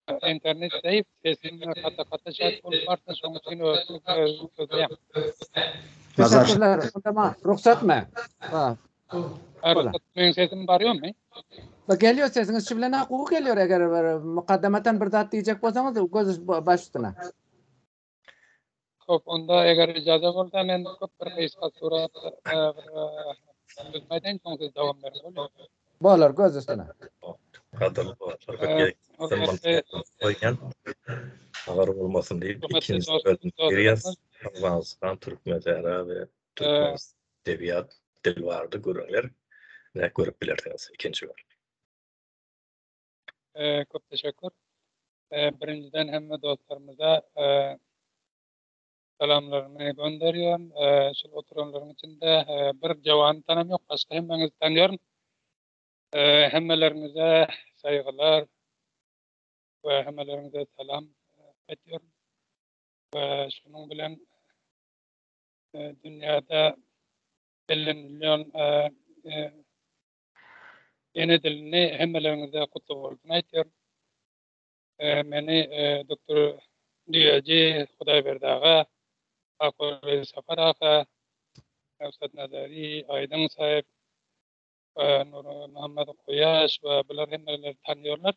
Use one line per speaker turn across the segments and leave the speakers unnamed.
Internet zäýif, sesim kata-kata şat bolup barsa, şoň üçin özümi sözleýän.
Teşekkürler. Onda ma rugsatmy?
Ha. Rugsat, meň sesim barýarmy?
Ba gelýär sesiňiz şu bilen gowy gelýär eger bir mukaddamatan bir zat diýjek bolsaňyz göz baş üstüne.
Hop, onda eger ijaza bolsa men köp bir gysga surat bir sözüm aýdaýyn, soň siz dowam beriň, bolýarmy?
Bolar, göz üstüne.
Gadyrly dostlar, goýýan. Habar bolmasyn diýip, ikinji bölüm girýäs. Owganystan, Türkmensähra we türkmen edebiýat dil barada gürrüňler ne görüp bilersiňiz ikinji bölüm.
Köp teşekkür. Birinjiden hemme dostlarymyza salamlarymy gönderýän. Şul oturanlaryň içinde bir jawany tanam ýok, başga hemmäňizi tanýaryn. Hemmeleriňize saýgylar we hemmeleriňize salam aýtýaryn. We şunuň bilen dünýäde bellenilýän ene dilini hemmeleriňize gutly bolsun aýtýaryn. Meni doktor Düýeji Hudaýberdi aga, Akguly Sapar aga, Nowzat Nazary, Aýdyň saýyp, Nurmuhammet Kuýaş we bular hemmeler tanýarlar.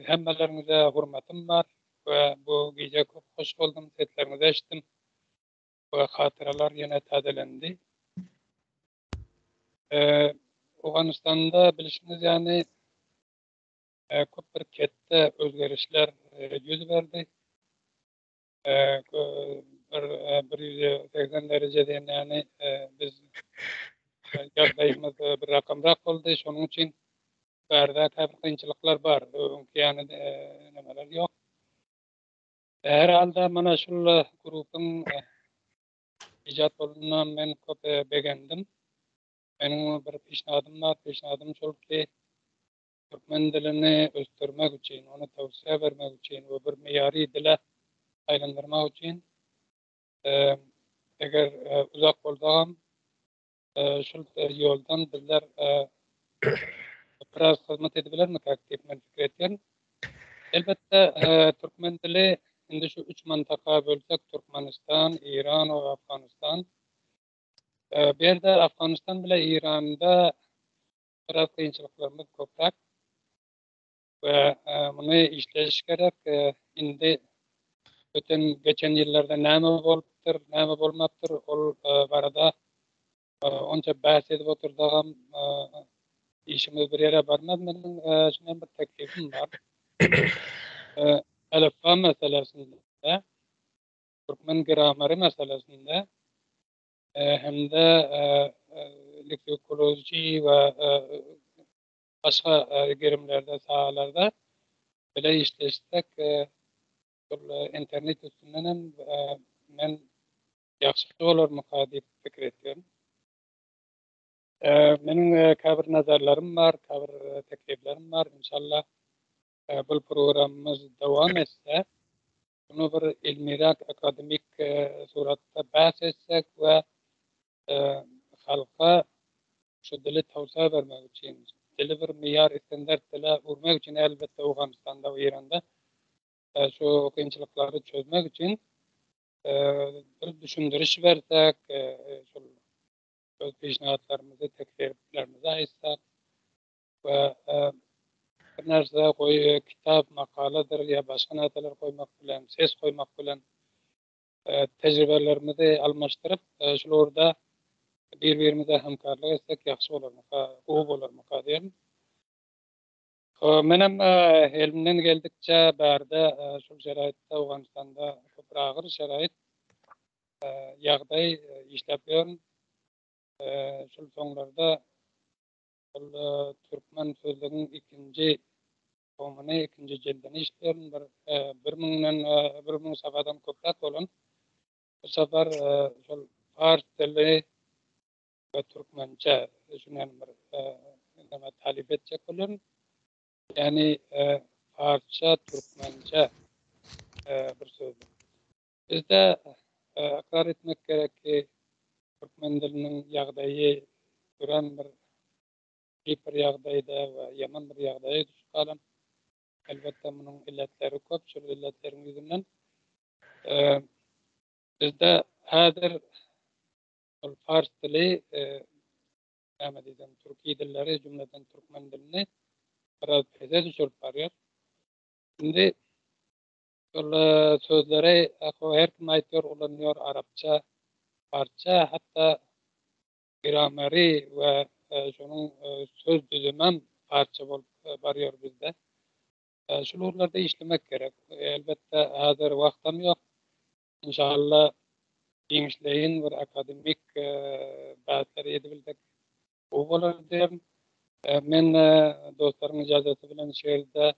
Hemmeleriňize hormatym bar we bu gije köp hoş boldum, sesleriňizi eşitdim we hatyralar ýene täzelendi. Owganystanda bilşiňiz ýaly köp bir ketde özgerişler ýüz berdi. Bir 180 dereje diýen ýaly biz ýagdaýymyz bir rakamrak boldy. Şonuň üçin bärde käbir kynçylyklar bar. Öňki ýaly nämeler ýok. Her halda mana şul grupyň ijat bolundan men köp begendim. Meniň bir pişnadym bar. Pişnadym şol ki, türkmen dilini ösdürmek üçin, ony towsiýe bermek üçin we bir meýary dile aýlandyrmak üçin eger uzak bolsagam şul ýoldan bizler biraz hyzmat edibilermikak diýip men pikir edýärin. Elbetde, türkmen dili indi şu üç mantaka bölsek, Türkmenistan, Eýran we Afganistan. Bu ýerde Afganistan bile Eýranda biraz kynçylyklarymyz köpräk we muny işleýiş gerek. Indi öten geçen ýyllarda näme bolupdyr, näme bolmapdyr, ol barada onça bäs edip otursagam işimiz bir ýere barmaz. Meniň şundan bir teklibim bar. Elifba meselesinde, türkmen gramary meselesinde hem-de leksikoloji we başga gerimlerde, sahalarda bile işleşsek, şol internet üstünden hem men ýagşy bolarmyka diýip pikir edýärin. Meniň käbir nazarlarym bar, käbir tekliplerim bar. Inşallah bu programmamyz dowam etse, Bunu bir ilmiräk, akademik suratda bäs etsek we halka şu dili towsiýe bermek üçin, dili bir meýar, standart dile urmak üçin elbetde Owganystanda we Eýranda şu kynçylyklary çözmek üçin bir düşündiriş bersek, şol öz peşnahatlarymyzy, tekliplerimizi aýtsak we bir narsa goý kitap, makaladyr ýa başga narsalar goýmak bilen, ses goýmak bilen tejribelerimizi almaşdyryp, şul ugurda bir-birimize hamkarlyk etsek ýagşy bolarmyka, gowy bolarmyka diýerin. Menem elimden geldikçe bärde şul şeraýtda Owganystanda köp agyr şeraýt ýagdaý işläp ýörün. Şul soňlarda Ol türkmen sözlügiň ikinji tomuny, ikinji jildini işleýärin. Bir bir müňden, 1000 sapadan köpräk bolan. Bu sapar şol pars dili we türkmençe şundan bir näme talyp etjek bolýaryn. Ýagny parsça, türkmençe bir sözlük. Bizde ykrar etmek gerek ki, türkmen diliniň ýagdaýy örän bir giper ýagdaýda we ýaman bir ýagdaýa düşüp galan. Elbetde munuň illetleri köp, şol illetleriň ýüzünden bizde häzir ol pars dili näme diýsem türki dilleri jümleden türkmen dilini biraz pese düşürip barýar. Indi şol sözleri her kim aýtýar, ulanýar arapça, parsça, hatda Gramary we şonuň söz düzümem parça bolup barýar bizde. Şul ugurlarda işlemek gerek. Elbetde häzir wagtam ýok. Inşallah giňişleýin bir akademik bäsler edibilsek gowy bolar diýerin. Men dostlaryň ijazaty bilen şu ýerde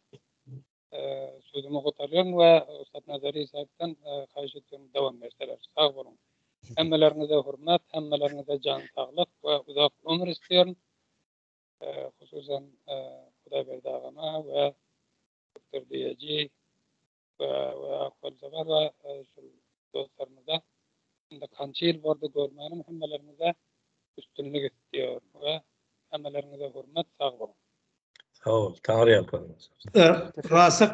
Sözümi gutarýaryn we Ussat Nazary saýypdan haýyş edýärin dowam berseler. Sag boluň. Hemmeleriňize hürmet, hemmeleriňize jan saglyk we uzak ömür isleýärin. Hususan Hudaýberdi agama we Doktor Diýeji we we Akbel Jabar we şul dostlarymyza indi kança ýyl boldy görmänim hemmeleriňize üstünlik isleýärin we hemmeleriňize hürmet sag boluň.
Sag bol, Taňry ýalkasyn.
Rasyk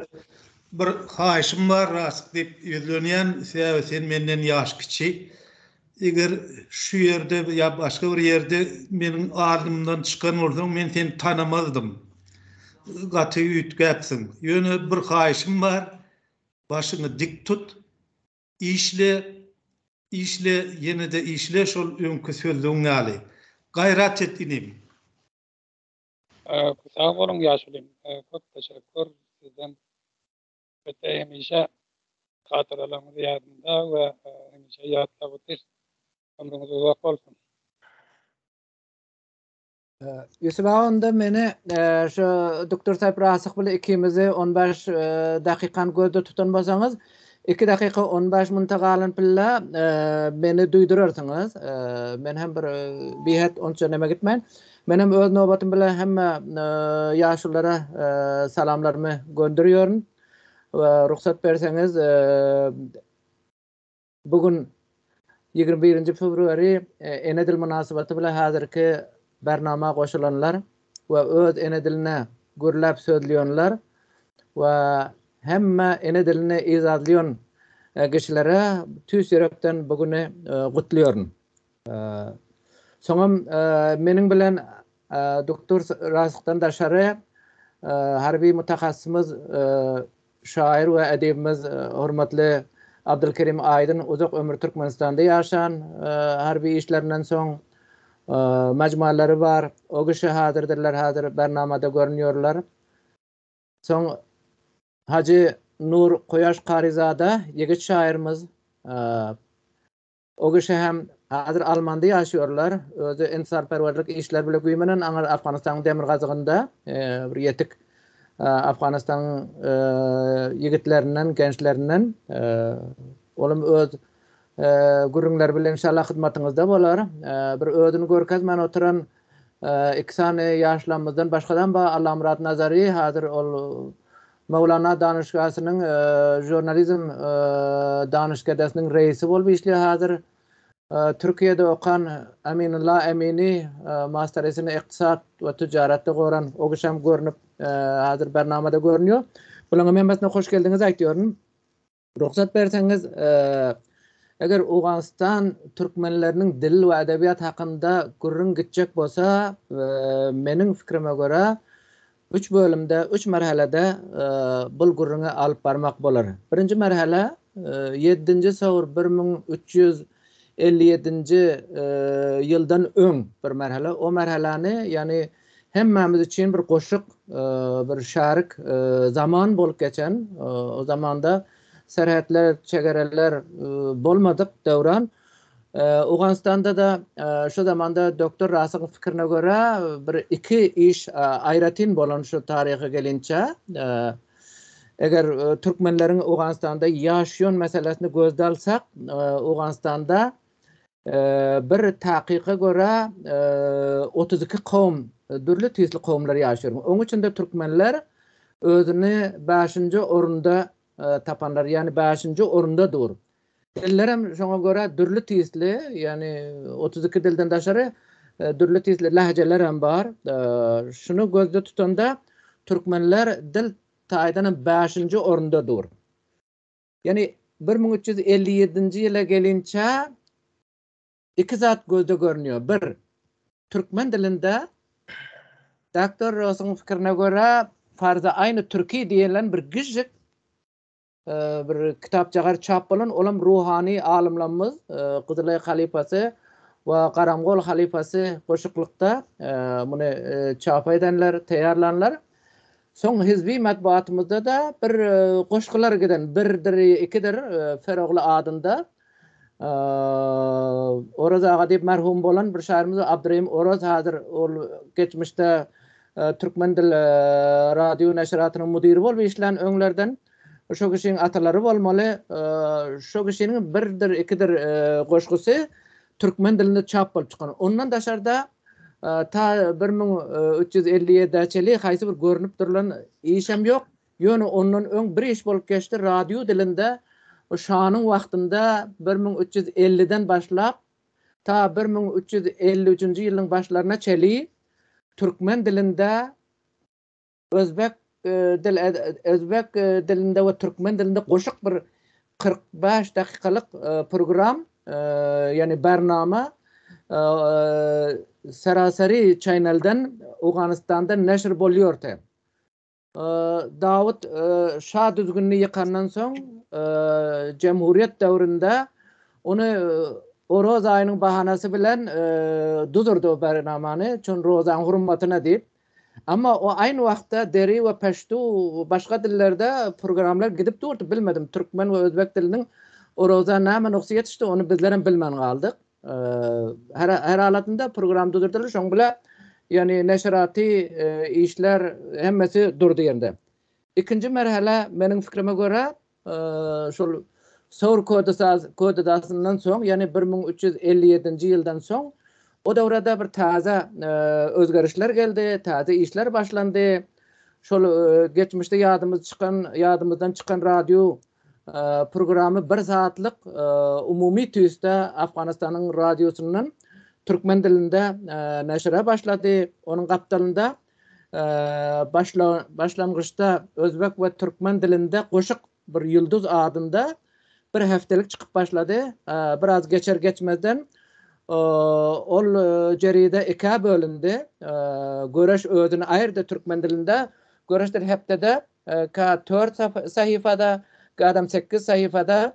bir haýyşym bar Rasyk diýip ýüzlenýän sebäbi sen menden ýaş kiçi. Eger şu ýerde ýa başga bir ýerde meniň alnymdan çykan bolsaň men seni tanamazdym. Gaty üýtgäpsiň. Ýöne bir haýyşym bar başyňy dik tut işle işle ýene-de işle şol öňki sözlügiň ýaly. Gaýrat et inim.
Sag boluň ýaşulym. Köp teşekkür sizden. Elbetde hemişe hatyralaryňyz ýadymda we hemişe ýatlap otyrys. Ömrüňiz uzak bolsun.
Ýusup aga onda meni şu Doktor Saýp Rasyh bilen ikimizi 15 dakykany gözde tutan bolsaňyz, 2 dakyka 15 minute galan pille meni duýdurarsyňyz. Men hem bir bihet onça neme gitmen. Men hem öz nobatym bilen hemme ýaşululara salamlarymy gönderýärin we rugsat berseňiz bu gün 21-nji fewrary ene dil mynasybeti bilen häzirki bernama goşulanlar we öz ene diline gürläp sözleýänler we hemme ene dilini yzarlaýan kişilere tüýs ýürekden bu güni gutlaýaryn. Soňam meniň bilen doktor Rasykdan daşary harby mutahassysymyz, şaýyr we edibimiz hormatly Abdylkerim Aýdyn uzak ömür Türkmenistanda ýaşan harby işlerinden soň majmualary bar. O kişi hazyrdylar, hazir bernamada görünýärler. Soň Hajy Nur Kuýaş Karyzada ýigit şaýyrymyz O kişi hem häzir Almanda ýaşaýarlar. Özi ynsanperwerlik işleri bile güýmenen aňyr Afganystanyň demirgazygynda bir ýetik Afganystanyň ýigitlerinden, gençlerinden. Olam öz gürrüňleri bilen inşallah hyzmatyňyzda bolar. Bir özüni görkezmän oturan Iki sany ýaşlamyzdan başgadam bar, Allamyrat Nazary, häzir ol Möwlana danyşgasynyň žurnalizm danyşgedesiniň reisi bolup işleýär häzir. Türkiýede okan Aminullah Emini masterisini ykdysat we tijaretde goran, o kişem görnüp häzir bernamada görünýär. Bularyň hemmesine hoş geldiňiz aýtýaryn. Rugsat berseňiz, eger Owganystan türkmenleriniň dil we edebiýat hakynda gürrüň gitjek bolsa, meniň pikrime görä, üç bölümde, üç merhelede bul gürrüňi alyp barmak bolar. Birinji merhele, ýedinji sowr 1357-nji ýyldan öň bir merhele. O merheläni, ýagny Hemmämiz üçin bir goşuk, bir şarik zaman bolup geçen, o zamanda serhetler, çegereler bolmadyk döwran. Owganystanda-da şu zamanda doktor Rasygyň pikirine görä bir iki iş aýratyn bolan şu taryha gelinçä. Eger türkmenleriň Owganystanda ýaşýan meselesini gözde alsak, Owganystanda Bir takyka görä, 32 kowum, dürli tüýsli kowumlar ýaşaýar. Onuň içinde türkmenler özüni bäşinji orunda tapanlar, ýagny bäşinji orunda dur. Diller hem şoňa görä dürli tüýsli, ýagny 32 dilden daşary dürli tüýsli lehjeler hem bar. Şuny gözde tutanda türkmenler dil. taýdan hem bäşinji orunda dur. Ýagny 1357-nji ýyla gelinçä iki zat gözde görünýär. Bir, türkmen dilinde Doktor Rosuň pikirine görä, Farza aýny türki diýilen bir gijik bir kitapjagaz çap bolan, olam ruhany alymlarymyz Gyzylaý halypasy we Garamgol halypasy goşuklykda muny çap edenler, taýýarlanlar. Soň hizbi metbugatymyzda-da bir goşgular giden, birdir, ikidir Ferogly adynda Oraz aga diýip merhum bolan bir şaýrymyz Abdyrahym Oraz häzir ol geçmişde Türkmen dil radio neşiratynyň müdiri bolup işlän öňlerden. Şo kişiň atalary bolmaly. Şo kişiniň birdir, ikidir goşgusy türkmen dilinde çap bolup çykan. Ondan daşarda ta 1357-ä çenli haýsy bir görnüp durulan işem ýok. Ýöne ondan öň bir iş bolup geçdi, radio dilinde şanyň wagtynda 1350-den başlap ta 1353-nji ýylyň başlaryna çenli türkmen dilinde özbek dil özbek dilinde we türkmen dilinde goşuk bir 45 dakykalyk program ýagny bernama Seraseri channelden Owganystanda neşir bolýardy. Dawut şa düzgünini ýykandan soň, jemhuriýet döwründe ony Oraz aýynyň bahanasy bilen duzurdy o bernamany, çün rozaň hurmatyna diýip. Emma o aýny wagtda deri we peştu başga dillerde programlar gidip durdy, bilmedim türkmen we özbek diliniň Oraza näme nugsy ýetişdi, ony bizlerem bilmän galdyk. Her her halatynda program düzüldi, şoň bile ýagny neşiraty işler hemmesi durdy ýerde. Ikinji merhele meniň fikrime görä şol Sowr kodesasyndan soň, ýagny 1357-nji ýyldan soň o döwrede bir täze özgerişler geldi, täze işler başlandy. Şol geçmişde ýadymyz çykan, ýadymyzdan çykan radio Programy bir sagatlyk umumy tüýsde Afganystanyň radiosyndan türkmen dilinde neşire başlady. Onuň gapdalynda başlangyçda özbek we türkmen dilinde goşuk bir ýulduz adynda bir hepdelik çykyp başlady. Biraz geçer geçmezden ol jeride ikä bölündi. Göreş özüni aýyrdy türkmen dilinde. Göreşdir hepdede Ka tört sahypada, gadam sekiz sahypada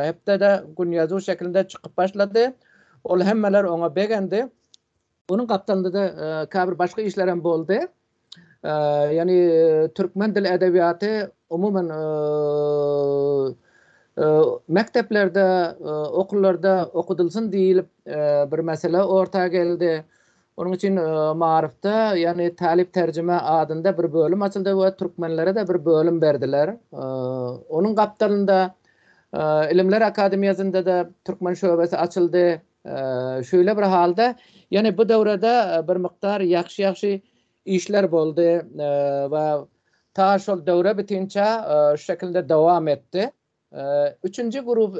hepdede gün ýazuw şeklinde çykyp başlady. Ol hemmeler oňa begendi. Onuň gapdalynda-da käbir başga işler hem boldy. Ýagny türkmen dil edebiýaty umuman mekdeplerde, okullarda okudylsyn diýlip bir mesele orta geldi. Onuň üçin Maryfda, ýagny Talyp terjime adynda bir bölüm açyldy we türkmenlere-de bir bölüm berdiler. Onuň gapdalynda Ilimler akademiýasynda-da türkmen şöbesi açyldy. Şeýle bir halda, ýagny bu döwrede bir mukdar ýagşy-ýagşy işler boldy we ta şol döwre bitinçä şu şekilde dowam etdi. Üçünji grup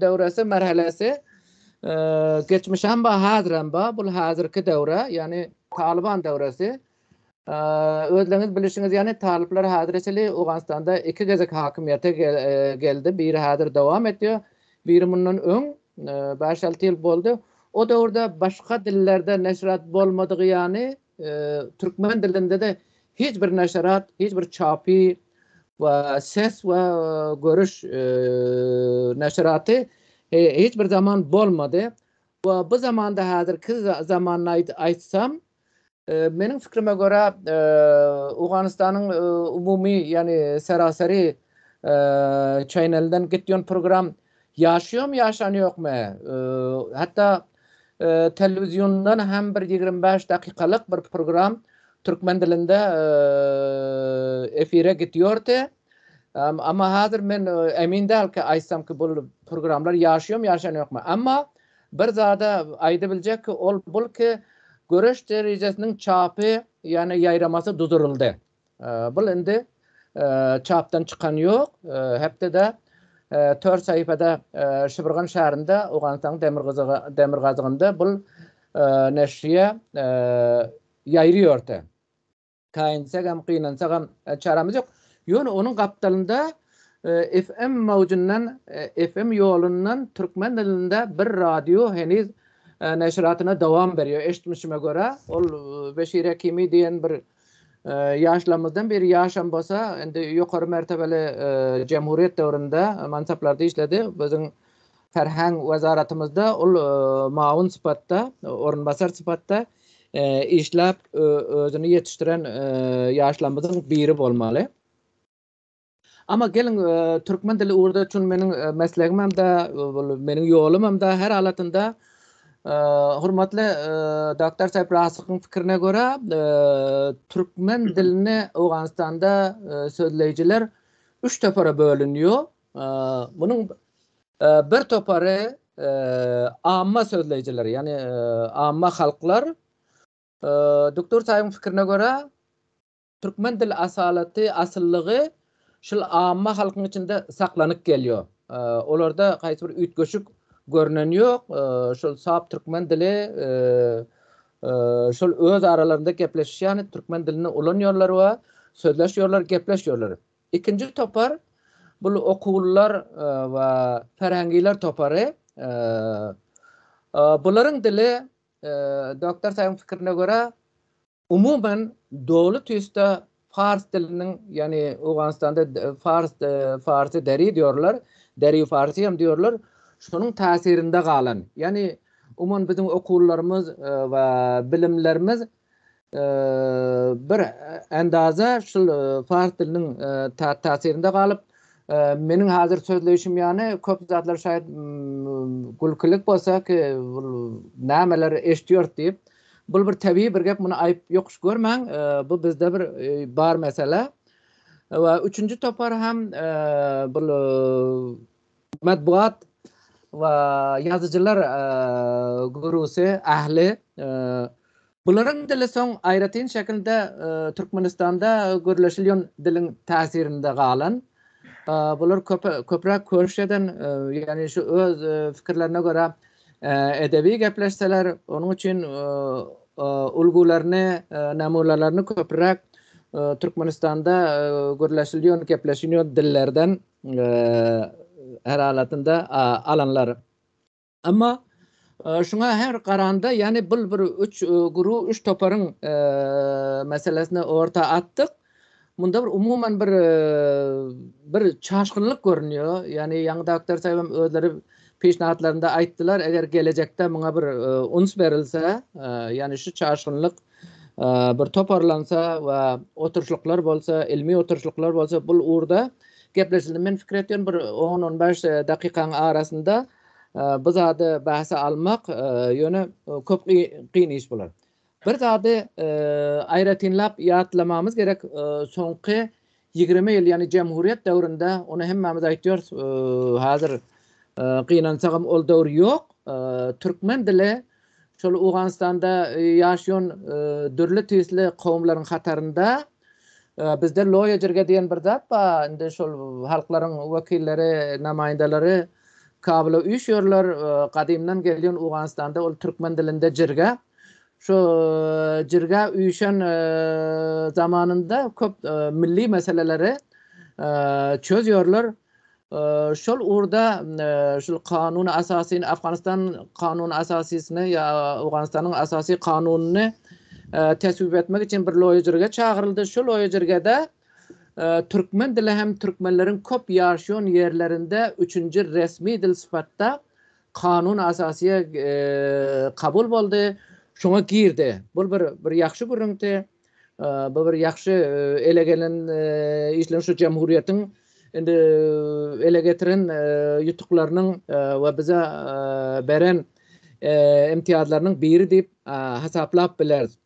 döwresi, merhelesi geçmişem bar, häzirem bar. Bul häzirki döwre, ýagny Talyban döwresi. Özleriňiz bilişiňiz ýaly, talyplar häzire çenli Owganystanda iki gezek hakymyýete geldi. Biri häzir dowam etýär, biri mundan öň bäş-alty ýyl boldy. O döwürde başga dillerde neşirat bolmadygy ýaly, türkmen dilinde-de hiç bir neşirat, hiç bir çapy we ses we görüş neşiraty hiç bir zaman bolmady. We bu zamanda häzirki zamanda aýtsam, meniň fikrime görä Owganystanyň umumy, ýagny seraseri channelden gitýän program ýaşýarmy, ýaşan ýokmy? Hatda telewiziondan hem bir 25 dakykalyk bir program türkmen dilinde efire gitýordy. Amma häzir men emin däl ki aýtsam ki bu programlar ýaşýarmy, ýaşan ýokmy. Amma bir zada aýda biljek ki ol bul ki göreş derejesiniň çapy, ýagny ýaýramasy duduryldy. Bul indi çapdan çykan ýok. Hepdede tört sahypada Şybyrgan şäherinde, Owganystanyň demirgazygynda bul neşriýe ýaýraýardy. Käýinsegem, gynansagam çärämiz ýok. Ýöne onuň gapdalynda FM mawjyndan, FM ýolundan türkmen dilinde bir radio heniz neşiratyna dowam berýär. Eşitmişime görä, ol Beşir Hekimi diýen bir ýaşlarymyzdan biri, ýaşam bolsa, indi ýokary mertebeli jemhuriýet döwründe mansaplarda işledi. Biziň Ferhang wezaratymyzda ol mawun sypatda, orunbasar sypatda işläp özüni ýetişdiren ýaşlarymyzyň biri bolmaly. Amma geliň türkmen dili ugurda üçin meniň meslegimem de, meniň ýolumam da her halatynda hormatly doktor Saýp Rasykyň pikirine görä türkmen dilini Owganystanda sözleýjiler üç topara bölünýär. Munuň bir topary amma sözleýjiler, ýagny amma halklar. Doktor Saýyň pikirine görä, türkmen dil asalaty, asyllygy şul amma halkyň içinde saklanyp gelýär. Olarda haýsy bir üýtgeşik görnen ýok. Şol sap türkmen dili şol öz aralarynda gepleşýän türkmen dilini ulanýarlar we sözleşýärler, gepleşýärler. Ikinji topar bul okuwlylar we ferhengiler topary. Bularyň dili doktor saýyň pikirine görä umuman doly tüýsde pars diliniň, ýagny Owganystanda fars farsy deri diýorlar, deri farsy hem diýorlar, şonuň täsirinde galan. Ýagny umuman biziň okuwlarymyz we bilimlerimiz bir endaza şul pars diliniň täsirinde galyp, meniň häzir sözleýşim ýany köp zatlar şaýat gülkülik bolsa ki, nämeler eşitýors diýip, bul bir tebigy bir gep, muny aýyp ýokuş görmäň, bu bizde bir bar mesele. We üçünji topar hem bul metbugat we ýazyjylar gurusy, ähli Bularyň dili soň aýratyn şekilde Türkmenistanda gürleşilýän diliň täsirinde galan. Bular köpräk körüş eden, ýagny şu öz pikirlerine görä edebi gepleşseler, onuň üçin ulgularyny, namunalaryny köpräk Türkmenistanda gürleşilýän, gepleşilýän dillerden her halatynda alanlar. Emma şuňa her garanda, ýagny bul bir üç guru, üç toparyň meselesini orta atdyk. Munda bir umuman bir bir çaşgynlyk görünýär. Ýagny ýaňy doktor saýbam özleri peşnahatlarynda aýtdylar, eger gelejekde muňa bir uns berilse, ýagny şu çaşgynlyk bir toparlansa we oturyşlyklar bolsa, ilmi oturyşlyklar bolsa bul ugurda gepleşildi. Men pikir etýän bir on-on bäş dakykaň arasynda Bu zady bahse almak ýöne köp kyn iş bolar. Bir zady aýratynlap ýatlamamyz gerek, soňky 20 ýyl, ýagny jemhuriýet döwründe, ony hemmämiz aýtýarys, häzir gynansagam ol döwür ýok. Türkmen dili şol Owganystanda ýaşaýan dürli tüýsli kowumlaryň hatarynda bizde loýa jirge diýen bir zat bar. Indi şol halklaryň wekilleri, namaýyndalary Kabula üýşýärler. Gadymdan gelýän Owganystanda ol türkmen dilinde jirge. Şu jirgä üýşen zamanynda köp milli meseleleri çözýärler. Şol ugurda şul kanuny asasyny Afganistan kanuny asasysyny ýa Owganystanyň asasy kanunyny teswip etmek üçin bir loýa jirge çagyryldy. Şu loýa jirgede Türkmen dili hem türkmenleriň köp ýaşaýan ýerlerinde üçünji resmi dil sypatda kanun asasyýa kabul boldy, şoňa girdi. Bul bir bir ýagşy gürrüňdi. Bu bir ýagşy ele gelen işleriň şu jemhuriýetiň indi ele getiren ýutuklarynyň we bize beren imtiýazlarynyň biri diýip hasaplap bileris.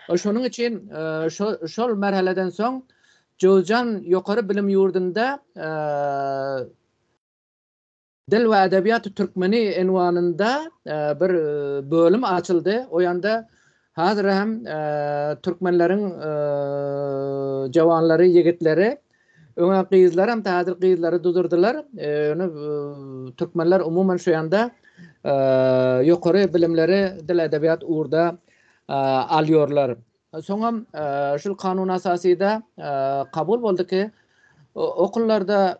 Şonuň üçin şol merheleden soň Jowzjan ýokary bilim ýurdunda Dil we edebiýat türkmeni enwanynda bir bölüm açyldy. O ýanda häzir hem türkmenleriň jawanlary, ýigitleri, öňe gyzlar hem häzir gyzlary dudurdylar. Ýöne türkmenler umuman şu ýanda ýokary bilimleri dil edebiýat ugurda alýarlar. Soňam şul kanun asasyda kabul boldy ki, Okullarda,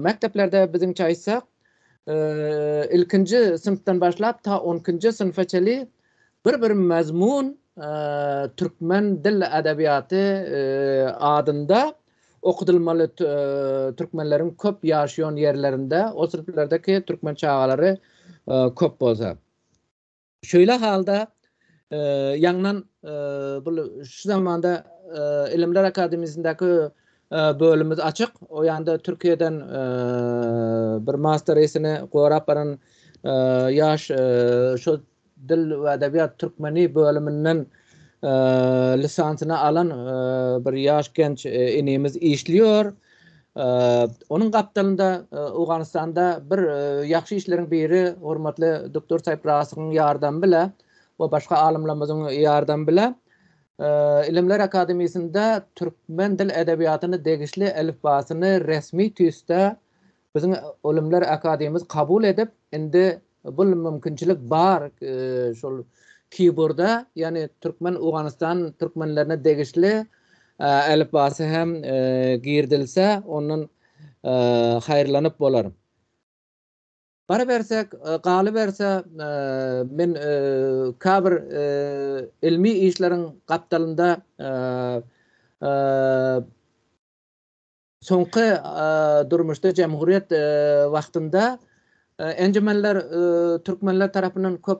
mekdeplerde biziňçe aýtsak, ilkinji synpdan başlap ta on ikinji synpa çenli bir bir mazmun türkmen dil edebiýaty adynda okudylmaly türkmenleriň köp ýaşaýan ýerlerinde, o synplardaki türkmen çagalary köp bolsa. Şeýle halda ýaňdan bu şu zamanda Ilimler Akademiýasyndaky bölümimiz açyk. O ýanda Türkiýeden bir master isini gorap baran ýaş şu dil we edebiýat türkmeni bölüminden lisansyny alan bir ýaş genç inimiz işliyor. Onuň gapdalynda Owganystanda bir ýagşy işleriň biri hormatly doktor Saýp Rasygyň ýardamy bile we başga alymlarymyzyň ýardamy bile Ilimler akademiýasynda türkmen dil edebiýatyny degişli elipbasyny resmi tüýsde Biziň Ylymlar akademimiz kabul edip, indi bul mümkinçilik bar şol keyboarda, ýagny türkmen Owganystan türkmenlerine degişli elipbasy hem girdilse, ondan haýyrlanyp bolar. Barybersek, galyberse, men käbir ylmy işleriň gapdalynda Soňky durmuşda jemhuriýet wagtynda enjemenler türkmenler tarapyndan köp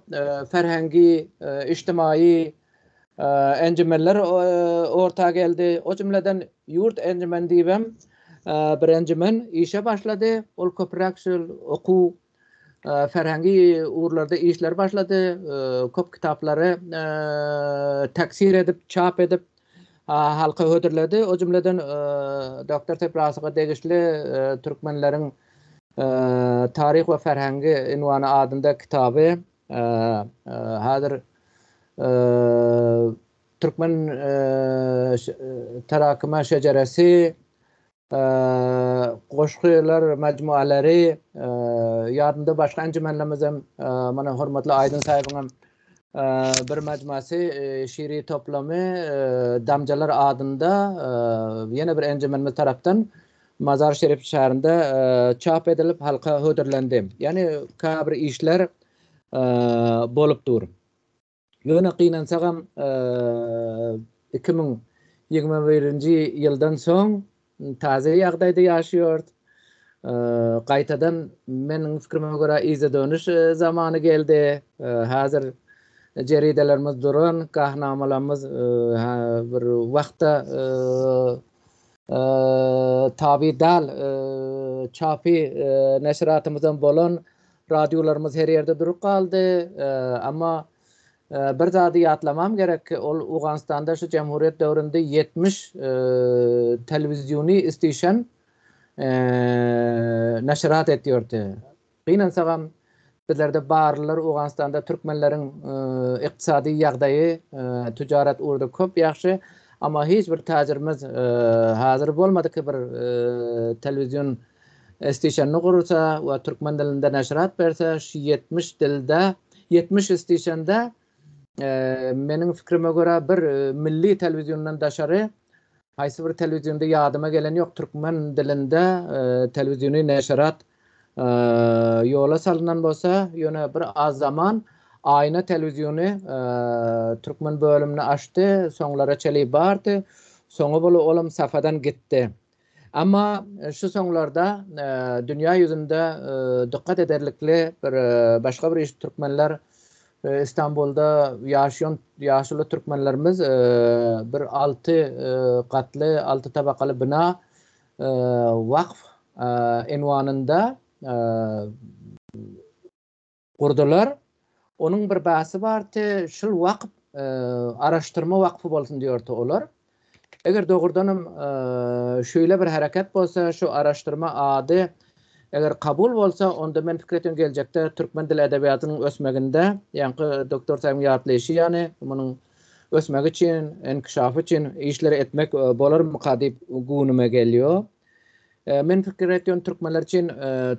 ferhengi, ijtimaýy enjemenler orta geldi. O jümleden ýurt enjemen diýibem bir enjemen işe başlady. Ol köpräk şol okuw ferhengi ugurlarda işler başlady. Köp kitaplary taksir edip, çap edip halka hödürledi. O jümleden doktor Seprasowa degişli türkmenleriň taryh we ferhengi ünwany adynda kitaby häzir türkmen terakyma şejeresi Goşgylar majmualary ýadymda başga enjimenlerimizem mana hormatly Aýdyn saýybyňam bir majmuasy şiri toplamy Damjalar adynda ýene bir enjimenimiz tarapdan Mazar Şerif şäherinde çap edilip halka hödürlendi. Ýagny käbir işler bolup dur. Ýöne gynansagam 2021-nji ýyldan soň täze ýagdaýda ýaşaýarys. Gaýtadan meniň pikrime görä yza dönüş zamany geldi. Häzir jeridelerimiz duran, gahnamalarymyz bir wagtda tabi däl çapy neşiratymyzam bolan Radiolarymyz her ýerde durup galdy. Emma bir zady ýatlamam gerek, ol Owganystanda şu jemhuriýet döwründe 70 telewiziony istişen neşirat etýärdi. Gynansagam, bizlerde barlylar Owganystanda türkmenleriň ykdysady ýagdaýy tüjaret ugurda köp ýagşy, amma hiç bir täjirimiz häzir bolmady ki bir telewizion Istişenini gursa we türkmen dilinde neşirat berse, şu 70 dilde, 70 istişende meniň fikrime görä bir milli telewiziondan daşary haýsy bir telewizionda ýadyma gelen ýok türkmen dilinde telewiziony neşirat ýola salynan bolsa, ýöne bir az zaman Aýna telewiziony türkmen bölümini açdy, soňlara çeli bardy, soňy bolu olam safadan gitdi. Emma şu soňlarda dünýä ýüzünde dykgat ederlikli bir başga bir iş türkmenler Istanbulda ýaşaýan ýaşuly türkmenlerimiz bir alty gatly, alty tabakaly bina Wakf enwanynda Gurdular. Onuň bir bäsi bardy, şul wakf araşdyrma wakfy bolsun diýordy olar. Eger dogrudanam şeýle bir hereket bolsa, şu araşdyrma ady eger kabul bolsa, onda men pikir etýän geljekde türkmen dil edebiýatynyň ösmeginde, ýaňky doktor saýyň ýatlaýşy ýaly, munuň ösmegi üçin, inkişafy üçin işleri etmek bolarmyka diýip göwnüme gelýär. Men pikir etýän türkmenler üçin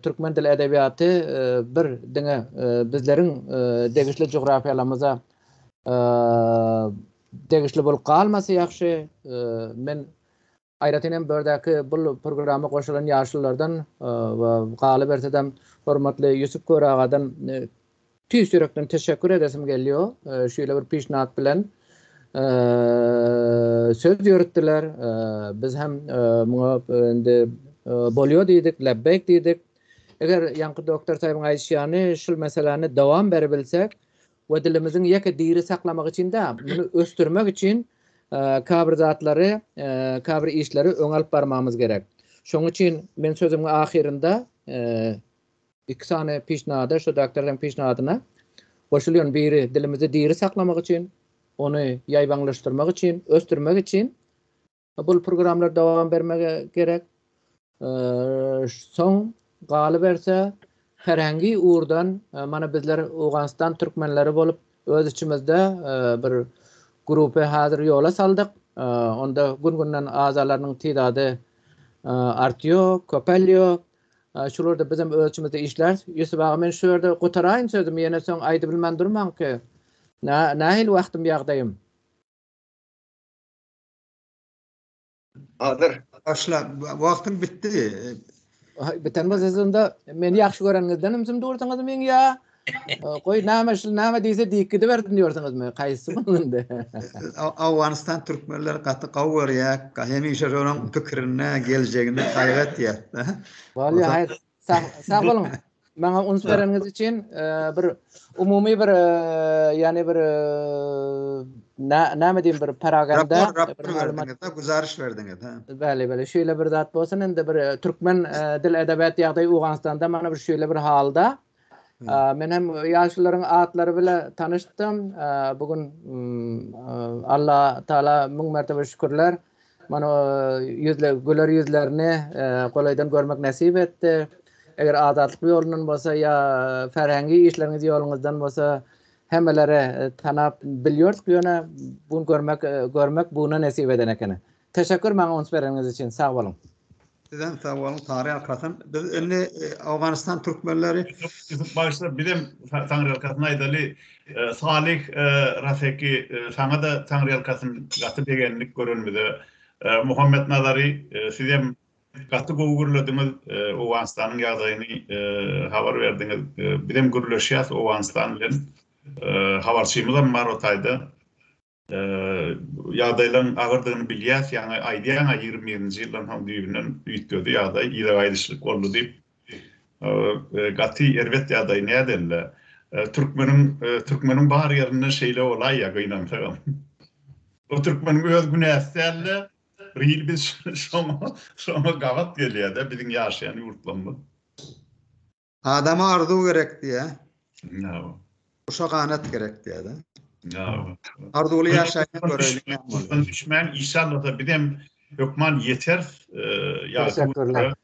türkmen dil edebiýaty bir diňe bizleriň degişli jugrafiýalarymyza degişli bolup galmasy ýagşy. Men. Aýratyn hem bu ýerdäki bu programma goşulan ýaşululardan we galyberse-de hormatly Ýusup Kör agadan tüýs ýürekden teşekkür edesim gelýär. Şeýle bir pişnat bilen söz ýöretdiler. Biz hem muňa indi bolýar diýdik, lebbeýk diýdik. Eger ýaňky doktor saýybyň aýdyşy ýaly şul meseläni dowam beribilsek we dilimiziň ýeke diri saklamak üçin däl, muny ösdürmek üçin käbir zatlary, käbir işleri öňe alyp barmagymyz gerek. Şonuň üçin men sözümiň ahyrynda iki sany pişnada, şu doktorlaryň pişnadyna goşulýan biri dilimizi diri saklamak üçin, ony ýaýbaňlaşdyrmak üçin, ösdürmek üçin Bul programlar dowam bermegi gerek. Soň galyberse herhangi ugurdan mana bizler Owganystan türkmenleri bolup öz içimizde bir grupy hazir ýola saldyk. Onda gün-günden azalarynyň tidady artýo, köpelýo. Şularda bizem öz içimizde işläris. Ýusup aga men şu ýerde gutaraýyn sözümi ýene soň aýdybilmän durmaň ki. Nähili wagtym ýagdaýym?
Hazır. Başla. Wagtyň bitdi.
Biten bolsa siz onda meni ýagşy göreniňizden ümsüm dursuňyzmy meň ýa? Goý näme şul näme diýse diýip gidibersin diýorsuňyzmy? Haýsy munuň indi?
Owganystan türkmenleri gaty gowy görýär. Hemişe şolaryň pikirine, geljegine gaýgy etýär.
Bolýar, haýyr. Sag, sag boluň. Maňa uns bereniňiz üçin bir umumy bir ýani bir näme diýim bir paraganda
rapor berdiňiz, güzariş berdiňiz, ha.
Bäli, bäli, şeýle bir zat bolsun indi bir türkmen dil edebiýat ýagdaýy Owganystanda mana bir şeýle bir halda. Men hem ýaşulularyň atlary bile tanyşdym. Bu gün Allah Taala müň mertebe şükürler. Mana ýüzle güler ýüzlerini golaýdan görmek nesip etdi. Eger azatlyk ýolundan bolsa ýa ferhengi işleriňiz ýoluňyzdan bolsa hemmeleri tanap bilýordik ýöne bu görmek görmek buna nesip eden ekeni. Teşekkür maňa uns bereniňiz üçin sag boluň.
Sizem sag boluň Taňry ýalkasyn. Biz indi Owganystan türkmenleri
Ýusup bagyşla bizem Taňry ýalkasyn aýdaly. Salyh Raseki saňa-da Taňry ýalkasyn gaty begendik görenimize. Muhammet Nazary sizem gaty gowy gürlediňiz Owganystanyň ýagdaýyny habar berdiňiz. Bizem gürleşýäs Owganystan bilen. Habarçymyzam bar o taýda. Ýagdaýlaryň agyrdygyny bilýäs, ýaňy aýdýaň-a 21-nji ýyldan soň düýbünden üýtgedi ýagdaý, yza gaýdyşlyk boldy diýip. Gaty erbet ýagdaý nädende. Türkmeniň türkmeniň bar ýerinde şeýle bolaýýa gynansagam. O türkmeniň öz günäsi dälde, bir hili biz şoňa şoňa gabat gelýär-de biziň ýaşaýan ýurtlarymyz.
Adama arzuw gerek diýä. Guşa ganat gerek diýä-de. Arzuwly ýaşaýyň göreýliň näme
bolýar. Düşmän inşallah bizem hökman ýeteris.
Teşekkürler.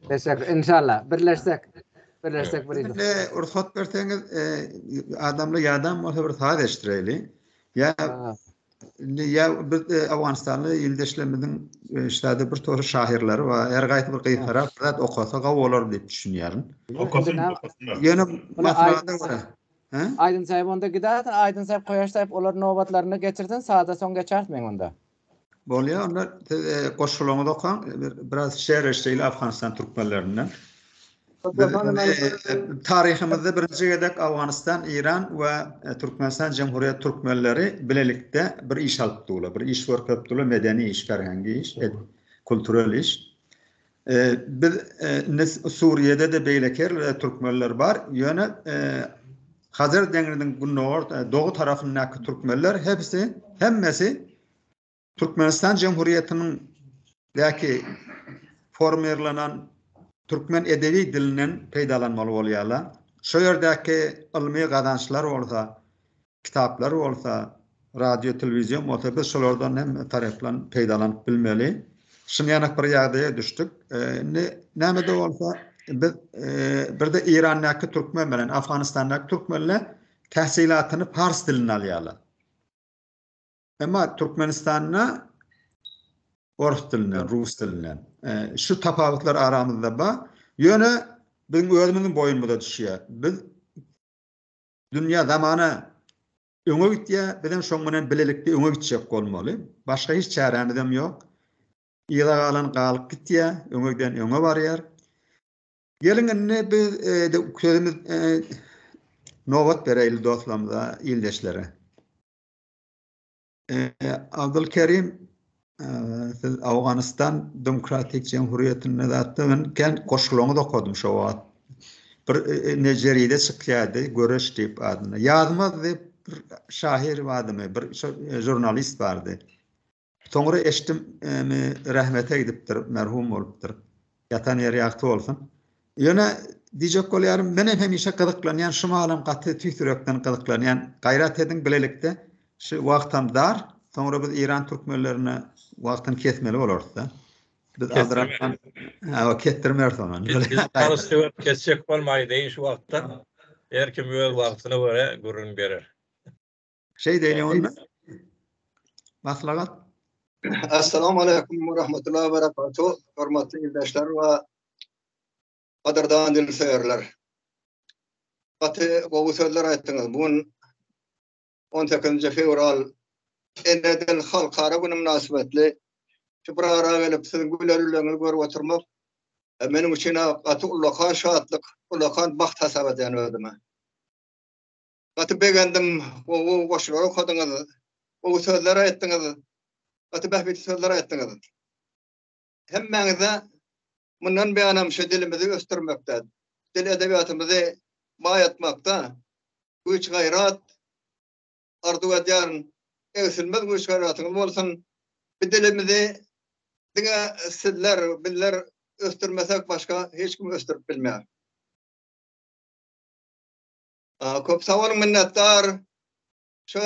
Teşekkür. Inşallah birleşsek. Birleşsek bir
Indi rugsat berseňiz, adamlar ýadan bolsa bir saz eşdireýli. Ýa Indi ýa biz Owganystanly ildeşlerimiziň şäde bir tory şahyrlary bar. Her gaýsy bir gysgarak bir zat okasa gowy bolar diýip düşünýärin.
Okasyn, okasynlar.
Ýöne maslahata görä.
Hä? Aýdyn saýyp onda gidäýsin, Aýdyn saýyp, Koýaş saýyp olar nobatlaryny geçirsin, saza soň geçeris men onda.
Bolýar onda siz goşgularyňyzy okaň, biraz şer eşdeýli Afganistan türkmenlerinden. Biz taryhymyzda birinji gezek Afganistan, Iran we Türkmenistan Jemhuriýet türkmenleri bilelikde bir iş alyp durlar, bir iş görkezip durlar, medeni iş, ferhengi iş, kulturel iş. Biz indi Suriýede-de beýleki ýerlerde türkmenler bar, ýöne Hazar deňziniň gündogar, dogy tarapyndaky türkmenler hepsi, hemmesi Türkmenistan Jemhuriýetiniň däki formirlenen türkmen edebi dilinden peýdalanmaly bolýarlar. Şo ýerdäki ylmy gazançlar bolsa, kitaplar bolsa, radio, telewizion bolsa biz şolardan hem taraplan peýdalanyp bilmeli. Şunýanak bir ýagdaýa düşdük. Indi näme-de bolsa biz birde Eýrandaky türkmen bilen Afganistandaky türkmenler tähsilatyny pars dilinde alýarlar. Emma Türkmenistanda orus dilinden, rus dilinden. Şu tapawutlar aramyzda bar. Ýöne biziň özümiziň boýnumyza düşýär. Biz dünýä zamana öňe gitýär, bizem şoň bilen bilelikde öňe gitjek bolmaly. Başga hiç çärämizem ýok.
Yza galan galyp gitýär, öňe giden öňe barýar. Geliň indi biz sözümiz nobat bereýli dostlarymyza, ildeşlere. Abdulkerim siz Awganystan Demokratik Jemhuriýetinde zatda men kän goşgularyňyzy okadym şo wagt. Bir ne jeride çykýardy, Göreş diýip adyna. Ýazmaz diýip bir şahyr bardymy, bir žurnalist bardy. Soňra eşitdim, rehmete gidipdir, merhum bolupdyr. Ýatan ýeri ýagty bolsun. Ýöne diýjek bolýarym, men hem hemişe gyzyklanýan, şu mahalam gaty tüýs ýürekden gyzyklanýan. Gaýrat ediň bilelikde. Şu wagtam dar. Soňra biz Eýran türkmenlerine wagtyny kesmeli bolarys-da. Biz Abdyrahman, hawa, kesdirmeris ony.
Biz çalyş söwüp kesjek bolmaýyn şu wagtdan. Her kim öz wagtyna görä gürrüň berer.
Şeýdeýli onda. Maslahat.
Assalamu aleykum we rahmetullahi we berekatuh. Hormatly ildeşler we gadyrdan dilsöýerler. Gaty gowy sözler aýtdyňyz. Bu gün 18 fewral Ene dil halkara güni mynasybetli şu bir ara gelip siziň güler ýüzleriňizi görüp oturmak e, meniň üçin gaty ullakan şatlyk, ullakan bagt hasap edýän özüme. Gaty begendim, gowy goşgular okadyňyz, gowy sözler aýtdyňyz, gaty bähbitli sözler aýtdyňyz. Hemmäňize mundan beýanam şu dilimizi ösdürmekde, dil edebiýatymyzy baýatmakda güýç-gaýrat arzuw edýärin. Egsilmez güýç-gaýratyňyz bolsun. Bu dilimizi diňe sizler, bizler ösdürmesek başga hiç kim ösdürip bilmez. Köp sag boluň minnetdar. Şu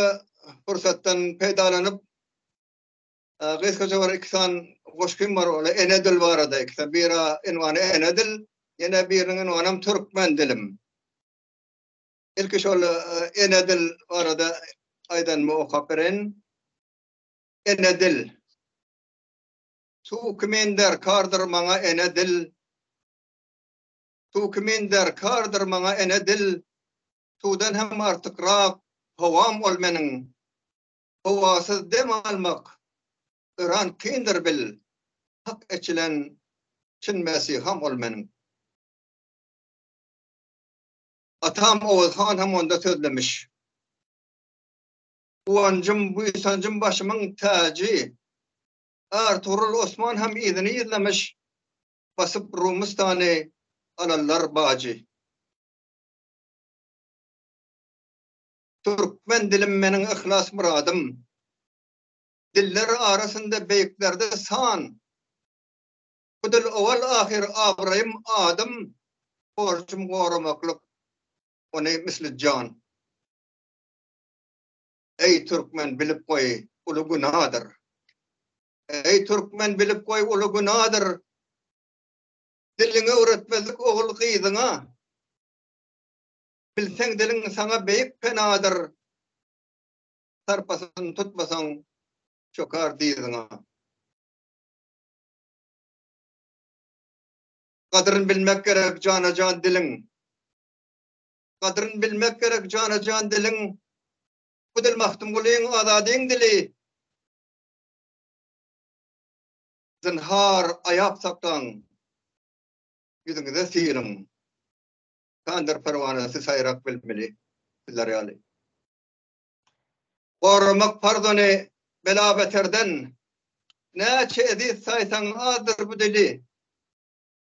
pursatdan peýdalanyp gysgaça bir iki san goşgym bar ol ene dil barada iki san biri enwany ene dil ýene biriniň enwanam türkmen dilim. Ilki şol ene dil barada aýdanymy okap bereýin. Ene dil. Suw kimin derkardyr maňa ene dil. Suw kimin derkardyr maňa ene dil, Suwdan hem artykrak howam ol meniň. Howasyz dem almak öran kyndyr bil, Hak eçilen çyn Mesiham ol meniň. Atam Oguz han hem onda sözlemiş. Guwanjym, buýsanjym başymyň täji, Ärtugrul Osman hem yzyny yzlamış. Basyp Rumystany alarlar bajy. Türkmen dilim meniň yhlas myradym. Diller arasynda beýiklerde san. Bu dil owal-ahyr abraýym adym, Borjum goramaklyk ony misli jan. Eý türkmen bilip goý uly günadyr. Eý türkmen bilip goý uly günadyr Diliňi öwretmezlik ogul gyzyňa Bilseň diliň saňa beýik penadyr Sarpasyny tutmasaň çöker dyzyňa Gadryn bilmek gerek jana-jan diliň Gadryn bilmek gerek jana-jan diliň Bu dil Magtymgulyň Azadyň dili Zynhar aýap saklaň, ýüzüňize syryň. Kandyr perwanasy saýrak bilmeli sizler ýaly. Goramak parz ony bela-beterden, Näçe eziz saýsaň azdyr bu dili.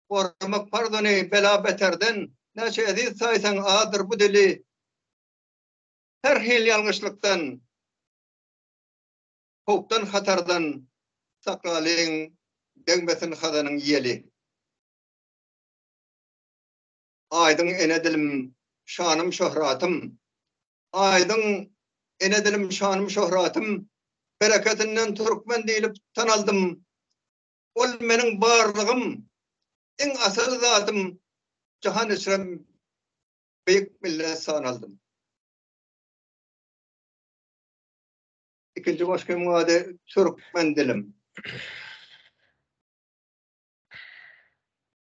Goramak parz ony bela-beterden, Näçe eziz saýsaň azdyr bu dili. Her hil ýalňyşlykdan Howpdan-hatardan saklalyň, degmesin hazanyň ýeli. Aýdyň ene dilim, şanym-şöhratym, Aýdyň ene dilim, şanym-şöhratym, Bereketinden türkmen diýlip tanaldym. Ol meniň barlygym, iň asyl zadym, Jahan içre beýik millet sanaldym. Ikinji goşgymyň ady Türkmen dilim.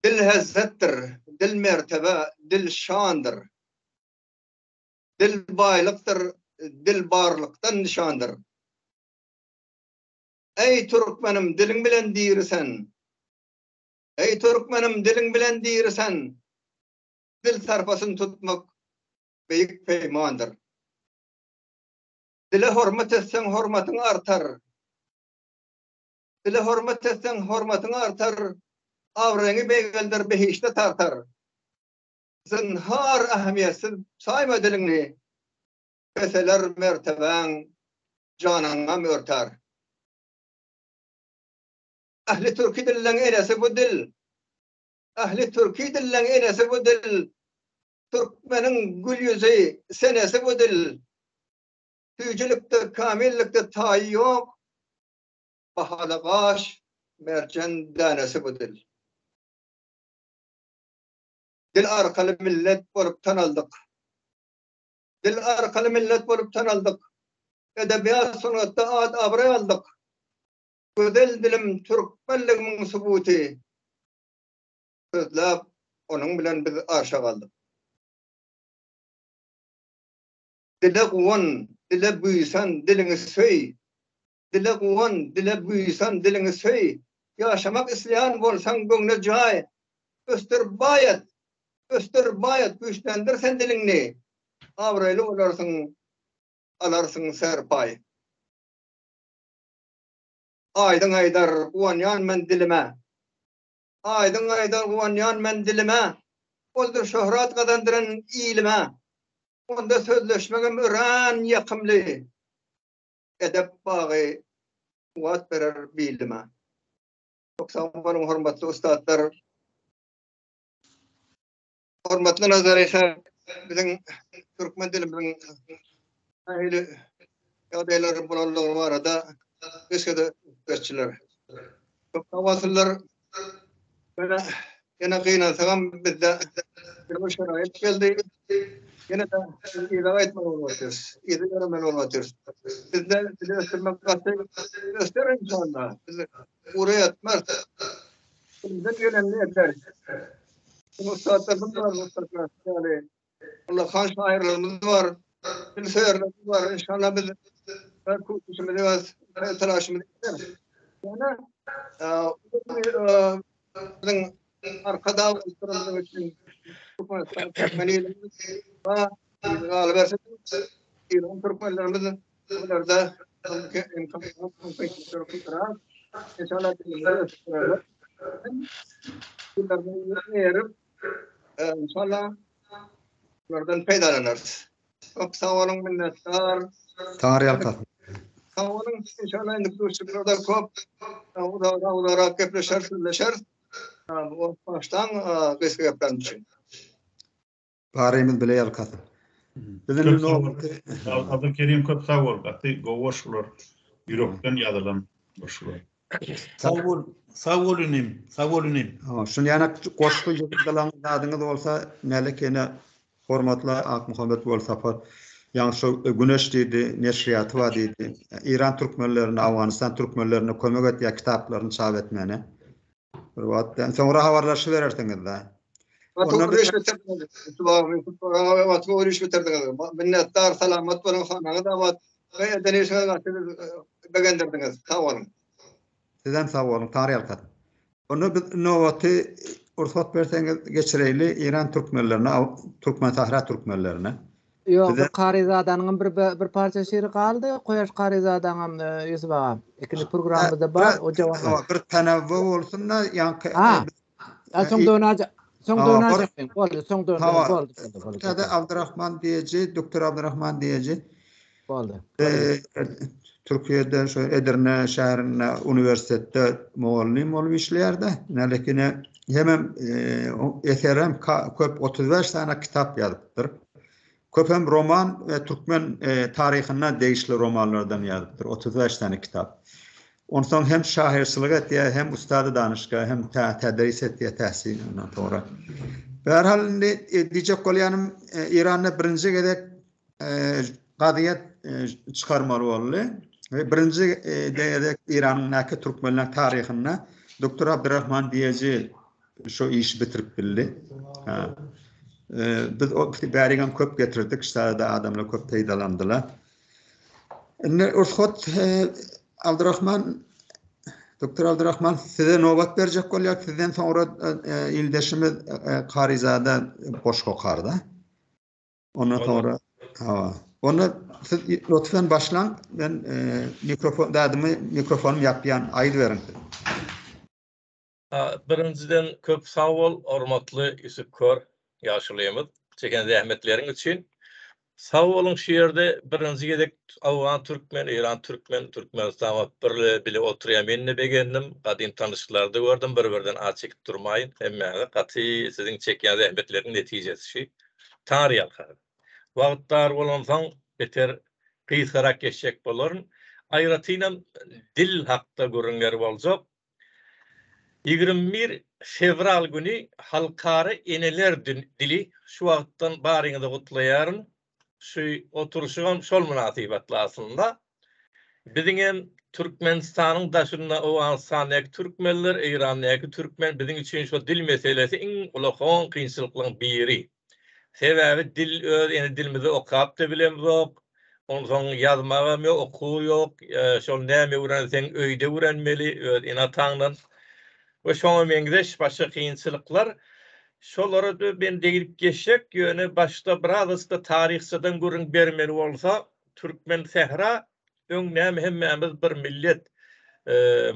Dil hezzetdir, dil mertebe, dil şandyr. Dil baýlykdyr, dil barlykdan nyşandyr. Eý türkmenim diliň bilen diri sen. Eý türkmenim diliň bilen diri sen. Dil sarpasyny tutmak beýik peýmandyr. Dile hormat etseň hormatyň artar. Dile hormat etseň hormatyň artar, abraýyňy beýgelder behişde tartar. Zynhar ähmiýetsiz saýma diliňi, peseler mertebäň janyňam örtär. Ähli türki dilleň enesi bu dil, Ähli türki dilleň enesi bu dil, Türkmeniň gül ýüzi, senesi bu dil. Süýjülikde, kamillikde taýy ýok, Bahaly gaş, merjen dänesi bu dil. Dil arkaly millet bolup tanaldyk. Dil arkaly millet bolup tanaldyk. Edebiýat sungatda at-abraý aldyk. Gözel dilim türkmenligimiň subuty. Sözläp onuň bilen biz arşa galdyk. Dile guwan, dile buýsan, diliňi söý. Dile guwan, dile buýsan, diliňi söý. Ýaşamak isleýän bolsaň göwne jaý. Ösdür, baý et, ösdür, baý et, güýçlendir sen diliňni. Abraýly bolarsyň, alarsyň serpaý. Aýdyň aýdar, guwanýan men dilime. Aýdyň aýdar, guwanýan men dilime. Oldur şöhrat gazandyran ilime. Onda sözleşmegem örän ýakymly. Edep bagy kuwwat berer bilime. Köp sag boluň hormatly ussatlar. Hormatly Nazar Isa biziň türkmen dilimiziň nähili ýagdaýlar bolanlygy barada gysgada geçdiler. Köp sag bolsunlar. Ýöne ýene gynansagam bizde bir şeraýyt geldi. Ýene-de yza gaýtmaly bolup otyrys. Yza ýöremeli bolup otyrys. Bizde dili ösdürmek gaty öser inşallah. Biz gury ýatmarys. Elimizden gelenini ederis. Ussatlarymyz bar, ussatlar ýaly. Ullakan şaýyrlarymyz bar, dil söýerlerimiz bar. Inşallah biz öz kuşuşymyzy, öz telaşymyzy ederis. Ýöne biziň Arkadag bolupdyrymyz üçin Türkmenistan türkmen ilimiz we galyberse İran türkmenlerimiz bularda İnşallah İnşallah bulardan peýdalanarys. Köp sag boluň minnetdar.
Taňry ýalkasyn.
Sag boluň. Inşallah indi duşuşyklarda köp uzarak uzarak gepleşeris, sözleşeris. Başdan gysga geplänim üçin.
Barymyz bile ýalkasyn.
Biz indi nobaty Abdulkerim köp sag bol. Gaty gowy goşgular. Ýürekden ýazylan goşgular.
Sag bol, sag bol inim, sag bol inim.
Şuny ýana goşgy ýygyndylaň zadyňyz bolsa Mälik ene hormatly Akmuhammet Welsapar ýaňy şo Güneş diýdi, neşirýaty bar diýdi. Eýran türkmenlerine, Owganystan türkmenlerine kömek etýär kitaplaryny çap etmäne. Bir wagt bilen soňra habarlaşyberersiňiz-dä.
Gaty uly iş bitirdiňiz. Gaty uly iş bitirdiňiz. Minnetdar, salamat boluň, hanaňyz abat. Eden işiňiz gaty begendirdiňiz. Sag boluň.
Sizem sag boluň, Taňry ýalkasyn. Onda biz nobaty rugsat berseňiz geçireýli Eýran türkmenlerine, Türkmensahra türkmenlerine.
Ýok, bir Karyzadanyňam bir bir parça şiri galdy. Kuýaş Karyzadaňam Ýusup aga. Ikinji programmada bar, o
jogap. Bir tanawwu bolsun-da, ýaňky
Ha. Soň dönaja, soň dönajaksyň. Boldy, soň dön, boldy.
Täze Abdurrahman diýeji, doktor Abdurrahman diýeji.
Boldy.
Türkiýede şu Edirne şäherinde uniwersitetde mugallym bolup işleýärdi. Nälekine hemem eserem köp 35 sany kitap ýazypdyr. Köpem roman we türkmen taryhyna degişli romanlardan ýazypdyr, 35 sany kitap. Onsoň hem şahyrçylyk etýär, hem ustady danyşga, hem tedris etýär, tähsil ondan soňra. Bärhal indi diýjek bolýanym, Eýranda birinji gezek gazet çykarmaly boldy. We birinji gezek Eýranyňdaky türkmenler taryhynda doktor Abdurrahman Diýeji şu işi bitirip bildi. Biz o bärigem köp getirdik, ştada adamlar köp peýdalandylar. Indi rugsat Abdurrahman. Doktor Abdurrahman size nobat berjek bolýar. Sizden soňra ildeşimiz Karyzada goşgy okarda. Ondan soňra hawa. Onda siz lütfen başlaň. Men mikrofon dadymy mikrofonymy ýapýan. Aýdyberiň siz.
Birinjiden köp sag bol hormatly Ýusup Kör ýaşulymyz çeken zähmetleriň üçin. Sag boluň şu ýerde birinji gezek Owgan türkmen, Eýran türkmen, Türkmenistan bolup bir bile oturýar mende begendim. Gadym tanyşlarda gördüm bir birden at çekip durmaýyn hemmäňize gaty siziň çekýän zähmetleriň netijesi şu. Taňryýalkasyn. Wagt dar bolansoň beter gysgarak geçjek bolaryn. Aýratynam dil hakda gürrüňler boljak. 21 fewral güni Halkara eneler dili şu wagtdan baryňyzy gutlaýaryn. Şu oturyşygam şol mynasybetli aslynda. Biziňem Türkmenistanyň daşynda Owganystandaky türkmenler, Eýrandaky türkmen biziň üçin şo dil meselesi iň ulakan kynçylyklaryň biri. Sebäbi dil öz ene dilimizi okap-da bilemzok. Onsoň ýazmagam ýok, okuw ýok. Şol näme öwrenseň öýde öwrenmeli, öz ene-ataňdan. We şoňa meňzeş başga kynçylyklar. Şolara-da men deglip geçjek, ýöne başda birazajyk-da taryhçadan gürrüň bermeli bolsa, türkmen sähra öň näme hemmämiz bir millet.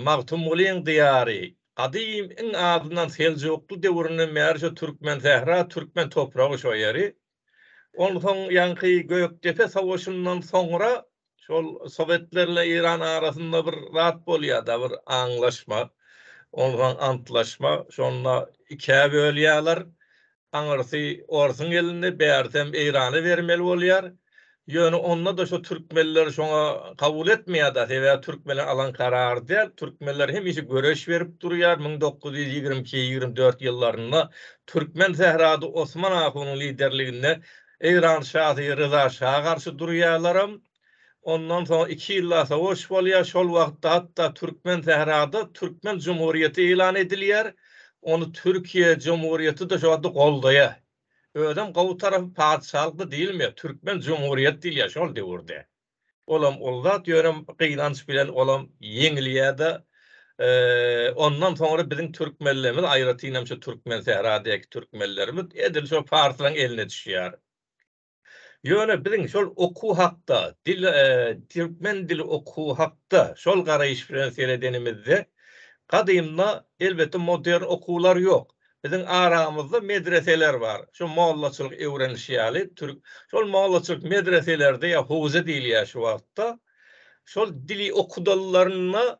Magtymgulyň diýary, gadym iň azyndan seljukly döwründen bäri şo türkmen sähra, türkmen topragy şo ýeri. Onsoň ýaňky Gökdepe sowaşyndan soňra şol Sowetler bilen Eýran arasynda bir zat bolýar-da, bir aňlaşma, onsoň antlaşma, şonda ikä bölýärler. Aňyrsy orsuň elinde, bärsem Eýrana bermeli bolýar. Ýöne onda-da şo türkmenler şoňa kabul etmeýär-de, sebäbi türkmenler alan karary däl. Türkmenler hemişe göreş berip durýar. 1922, 24 ýyllarynda türkmen sährada Osman ahunyň liderliginde Eýran şasy Ryza şa garşy durýarlaram. Ondan soň iki ýyllap sowaş bolýar. Şol wagtda hatda türkmen sährada Türkmen jumhuriýeti yglan edilýär. Ony Türkiýe jumhuriýeti-de şo wagtda goldaýar. Özem gowy tarapy patyşalykda diýilmeýär, türkmen jumhuriýeti diýilýär şol döwürde. Olam ol zat, ýöne gynanç bilen olam ýeňilýär-de. Ondan soňra biziň türkmenlerimiz, aýratynam şu Türkmensähradäki türkmenlerimiz edil şo parslaryň eline düşýär. Ýöne biziň şol okuw hakda, dil, türkmen dili okuwy hakda şol garaýyş bilen seredenimizde, gadymda elbetde modern okuwlar ýok. Biziň aramyzda medreseler bar. Şu mollaçylyk öwreniş ýaly türk, şol mollaçylyk medreselerde ýa howze diýilýär şu wagtda, şol dili okudanlarynda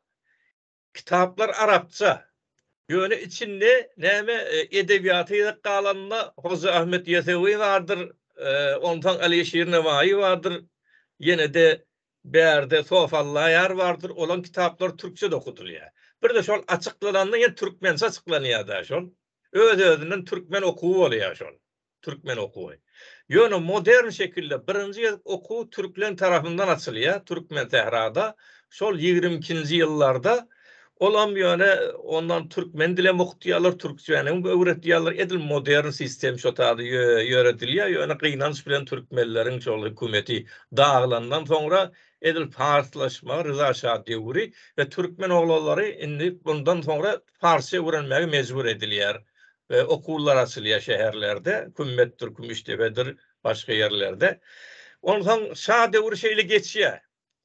Kitaplar arapça. Ýöne içinde näme edebiýata gezek galanda Hoja Ahmet Ýesewi bardyr, onsoň Alyşir Nowaýy bardyr, ýene-de bärde Sofi Allaýar bardyr, olaň kitaplary türkçe-de okadylýar. Bir-de şol açyklananda ýene türkmençe açyklanýar-da şol. Öz-özünden türkmen okuwy bolýar şol. Türkmen okuwy. Ýöne modern şekilde birinji gezek okuw türklen tarapyndan açylýar, Türkmensährada şol 22-nji ýyllarda. Olam ýöne ondan türkmen dilem okutýarlar, türkçänem öwretýärler. Edil modern sistem şo taýda ýöredilýär. Ýöne gynanç bilen türkmenleriň şol hökümeti dagylandan soňra edil parslaşma, Ryza şa döwri we türkmen oglanlary indi bundan soňra parsça öwrenmäge mejbur edilýär. We okuwlar açylýar şäherlerde, Kümmetdir, Kümüşdepedir, başga ýerlerde. Onsoň şa döwri şeýle geçýär.